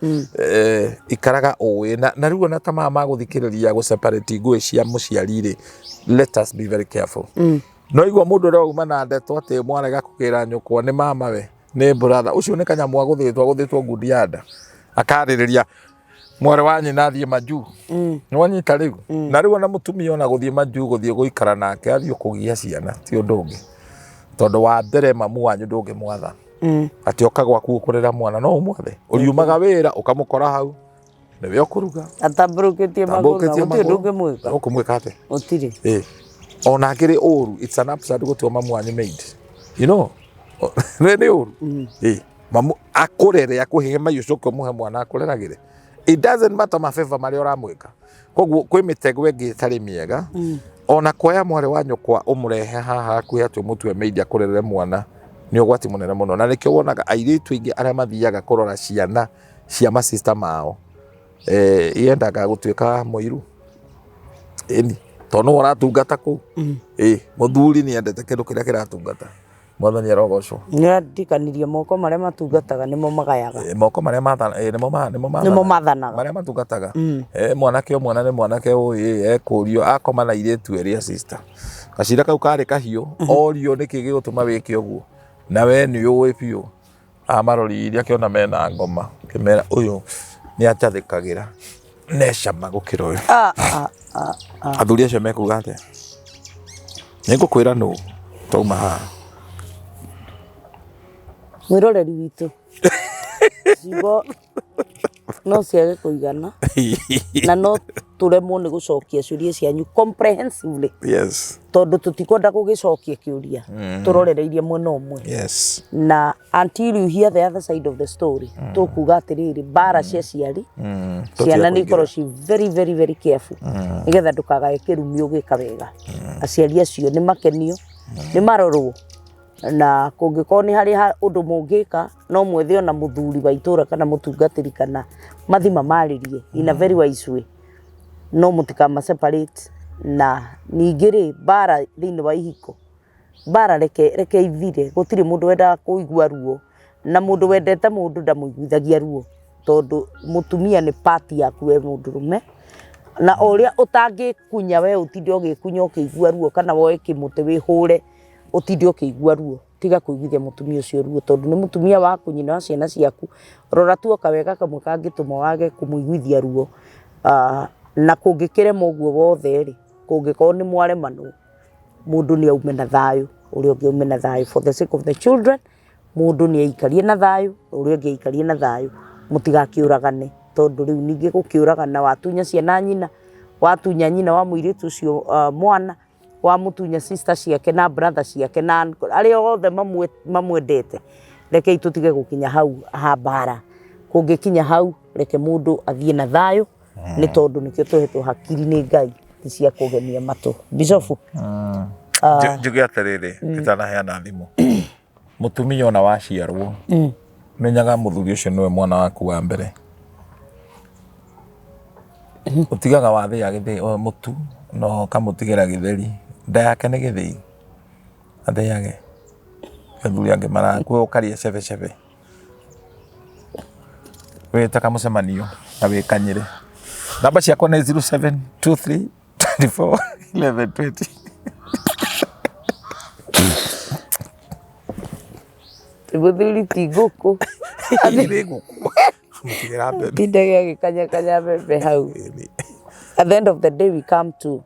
Ikaraga ũĩ na rĩu ona ta maya ma gũthikĩrĩria gũ separate ngũĩ cia mũciari rĩ, let us be very careful. No igua mũndũ ũrĩa wauma na ndeto atĩ mwarega kũgĩra nyũkwa nĩ mama we nĩ brother ũcio, nĩ kanyamũ agũthĩtwo agũthĩtwo ngundi ya nda, akarĩrĩria mwarĩ wa nyina athiĩ majuu. Nĩwanyita rĩu? Na rĩu ona mũtumia ona gũthiĩ majuu, gũthiĩ gũikara nake, athiĩ kũgia ciana ti ũndũ ũngĩ, tondũ wa mbere mamu wanyu ndũngĩmwatha atĩ oka gwaku gũkũrera mwana. No ũmwathe? Ũriumaga wĩra ũkamũkora hau nĩwe ũkũruga. Atambũrũkĩtie magũrũ na Tambũrũkĩtie gũtirĩ ũndũ magũrũ. ũngĩmwĩka. Ũkũmwĩka atĩa? Gũtirĩ. Ĩ, ona akĩrĩ ũru, it's an absurd gũtua mamu wanyu maid. Nĩ ũru. Ĩ, mamu akũrere, akũhehe mai, ũcoke ũmũhe mwana akũreragĩre? It doesn't matter mabeba marĩa ũramwĩka. Koguo kwĩ mĩtego ĩngĩ ĩtarĩ mĩega. Ona kuoya mwarĩ wa nyũkwa ũmũrehe haha hakuhĩ atĩ ũmũtue maid akũrerere mwana nĩ ũgwati mũnene mũno. Na nĩkĩo wonaga airĩtu aingĩ arĩa mathiaga kũrora ciana cia masista mao, yendaga gũtuĩka mũiru. Ĩni, tondũ nĩwe ũratungata kũu. Ĩ, mũthuri nĩ endete kĩndũ kĩrĩa kĩratungata. Mwathani arogocwo. Nĩarandikanirie moko marĩa matungataga nĩmo magayaga. Moko marĩa mathana, nĩmo nĩmo Nĩmo mathanaga. Marĩa matungataga. Mwanake o mwana nĩ mwanake ũyũ ekũrio akoma na airĩtu erĩ a sister. Gacira kau karĩ kahiũ, orio nĩkĩ gĩgũtũma wĩke ũguo, na we nĩ ũĩ biũ. Amaroririe akĩona mena ngoma, akĩmera ũyũ nĩ anjathĩkagĩra necama gũkĩra ũyũ. Ah, ah, ah, ah. Athuri acio mekuga atĩa? Nĩ ngũkwĩra nũ twauma haha. Mwĩroreri witũ, ciugo no ciage kũigana na no tũremwo nĩ gũcokia ciũria cianyu comprehensively, tondũ tũtikwenda gũgĩcokia kĩũria tũrorereirie mwena ũmwe. Na until you hear the other side of the story, tũkuga atĩrĩrĩ, mbara cia ciari, ciana nĩ ikorwo ci very very very careful, nĩgetha ndũkagae kĩrumi ũgĩka wega. Aciari acio nĩ makenio, nĩ marorwo, na kũngĩkorwo nĩ harĩ ũndũ mũngĩka, no mwethe ona mũthuri wa itũra kana mũtungatĩri kana mathi mamarĩrie in a very wise way, no mũtikama separate. Na ningĩ rĩ, mbara thĩinĩ wa ihiko, mbara reke ithire. Gũtirĩ mũndũ wendaga kũigua ruo, na mũndũ wendete mũndũ ndamũiguithagia ruo, tondũ mũtumia nĩ part yaku we mũndũrũme. Na o ũrĩa ũtangĩkunya we ũtinde ũgĩkunya ũkĩigua ruo, kana woe kĩmũtĩ wĩhũre ũtinde ũkĩigua ruo, tiga kũiguithia mũtumia ũcio ruo, tondũ nĩ mũtumia waku, nyina wa ciana ciaku. Rora tu o kawega kamwe kangĩtũma wage kũmũiguithia ruo. Na kũngĩkĩrema ũguo wothe rĩ, Kũngĩkorwo nĩ mwaremanwo, mũndũ nĩ aume na thayũ, ũrĩa ũngĩ aume na thayũ for the sake of the children, mũndũ nĩ aikarie na thayũ, ũrĩa ũngĩ aikarie na thayũ, mũtigakĩũragane, tondũ rĩu ningĩ gũkĩũragana watunya ciana nyina, watunya nyina wa mũirĩtu ũcio mwana, wamũtunya sister ciake na brother ciake na uncle, arĩa othe mamwendete, rekei tũtige gũkinya hau ha mbara. Kũngĩkinya hau, reke mũndũ athiĩ na thayũ, nĩ tondũ nĩkĩo tũhetwo hakiri nĩ Ngai, ti cia kũgemia matũ. Bishofu. Njuge atĩrĩrĩ, itanaheana thimũ, mũtumia ona waciarwo, menyaga mũthuri ũcio nĩwe mwana waku wa mbere. Ũtigaga wathĩa gĩthĩi mũtu na ũkamũtigĩra gĩtheri, nda yake nĩ gĩthĩi, athĩage. Athuri angĩ marakua ũkarĩa cebecebe. Wĩte kamũcemanio na wĩkanyĩre. Namba ciakwa nĩ 0723 24 11 20. Mũthuri ti ngũkũ. Nĩ ngũkũ. Mũtigĩra mbembe. Tindage agĩkanyakanya mbembe hau. At the end of the day we come to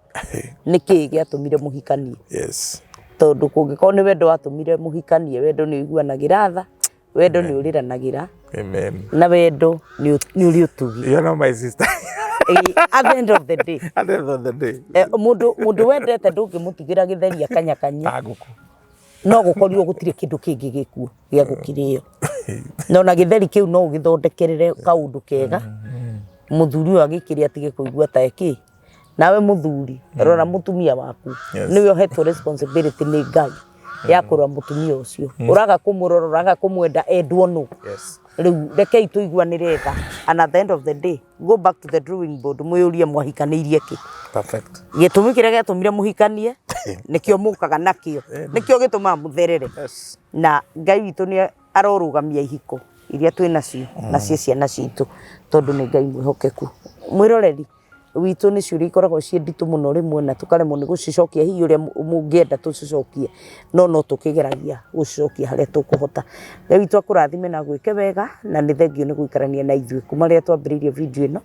nĩkĩĩ gĩatũmire mũhikanie? Yes. Tondũ kũngĩkorwo nĩ wendo watũmire mũhikanie, wendo nĩ ũiguanagĩra tha, wendo nĩ ũrĩranagĩra, Amen. na wendo nĩ ũrĩ ũtugi. You know my sister. At the end of the day. At the end of the day. Mũndũ wendete ndũngĩmũtigĩra gĩtheri akanyakanyie. Ta ngũkũ. No gũkorirwo gũtirĩ kĩndũ kĩngĩ gĩkuo gĩa gũkĩrĩo. Na ona gĩtheri kĩu no ũgĩthondekerere kaũndũ kega, mũthuri ũyũ agĩkĩrĩa atige kũigua ta ekĩ. Nawe mũthuri, rora mũtumia waku. Nĩwe ũhetwo responsibility nĩ Ngai ya kũrora mũtumia ũcio. Ũraga kũmũrora, ũraga kũmwenda, endwo nũ? Rĩu rekei tũiguanĩre tha. And at the end of the day, go back to the drawing board, mwĩyũrie mwahikanĩirie kĩ. Perfect. Gĩtũmi kĩrĩa gĩatũmire mũhikanie, nĩkĩo mũkaga nakĩo. Nĩkĩo gĩtũmaga mũtherere. Na Ngai witũ nĩ arorũgamia ihiko iria twĩ nacio, na ciĩ ciana citũ, tondũ nĩ Ngai mwĩhokeku. Mwĩroreri witũ nĩ ciũria ikoragwo ciĩ nditũ mũno rĩmwe na tũkaremwo nĩ gũcicokia hihi ũrĩa mũngĩenda tũcicokie, no no tũkĩgeragia gũcicokia harĩa tũkũhota. Ngai witũ akũrathime na agwĩke wega, na nĩ thengiũ nĩ gũikarania na ithuĩ kuma rĩrĩa twambĩrĩirie video ĩno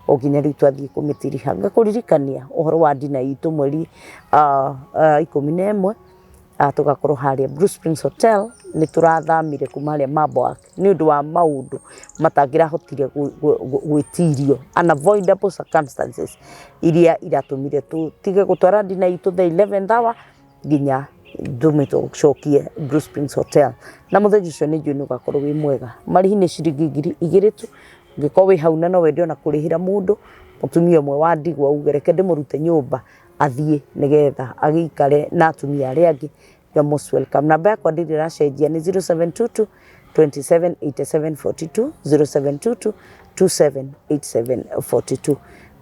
o nginya rĩu twathiĩ kũmĩtiriha. Ngakũririkania ũhoro wa dinner itũ mweri 11 tũgakorwo harĩa Blue Springs Hotel, nĩ tũrathamire kuma harĩa Maboak nĩ ũndũ wa maũndũ matangĩrahotire gwĩtirio, unavoidable circumstances iria iratũmire tũtige gũtwara dinner itũ the 11th hour nginya tũmĩcokie Blue Springs Hotel. Na mũthenya ũcio nĩ njũĩ nĩ ũgakorwo wĩ mwega. Marĩhi nĩ ciringi 2000 tu, ũngĩkorwo wĩ hau na no wende ona kũrĩhĩra mũndũ, mũtumia ũmwe wa ndigwa uge reke ndĩmũrute nyũmba athiĩ nĩgetha agĩikare na atumia arĩa angĩ, you are most welcome. Namba yakwa ndĩrĩ ĩracenjia nĩ 0722 27 87 42, 0722 27 87 42.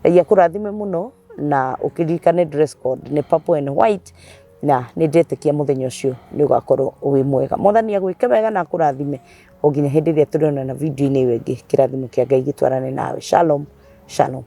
Ngai akũrathime mũno na ũkĩririkane dress code nĩ purple and white, na nĩ ndetĩkia mũthenya ũcio nĩ ũgakorwo wĩ mwega. Mwathani agwĩke wega na akũrathime o nginya hĩndĩ ĩrĩa tũrĩonana video-inĩ ĩyo ĩngĩ. Kĩrathimo kĩa Ngai gĩtwarane nawe. Shalom, shalom.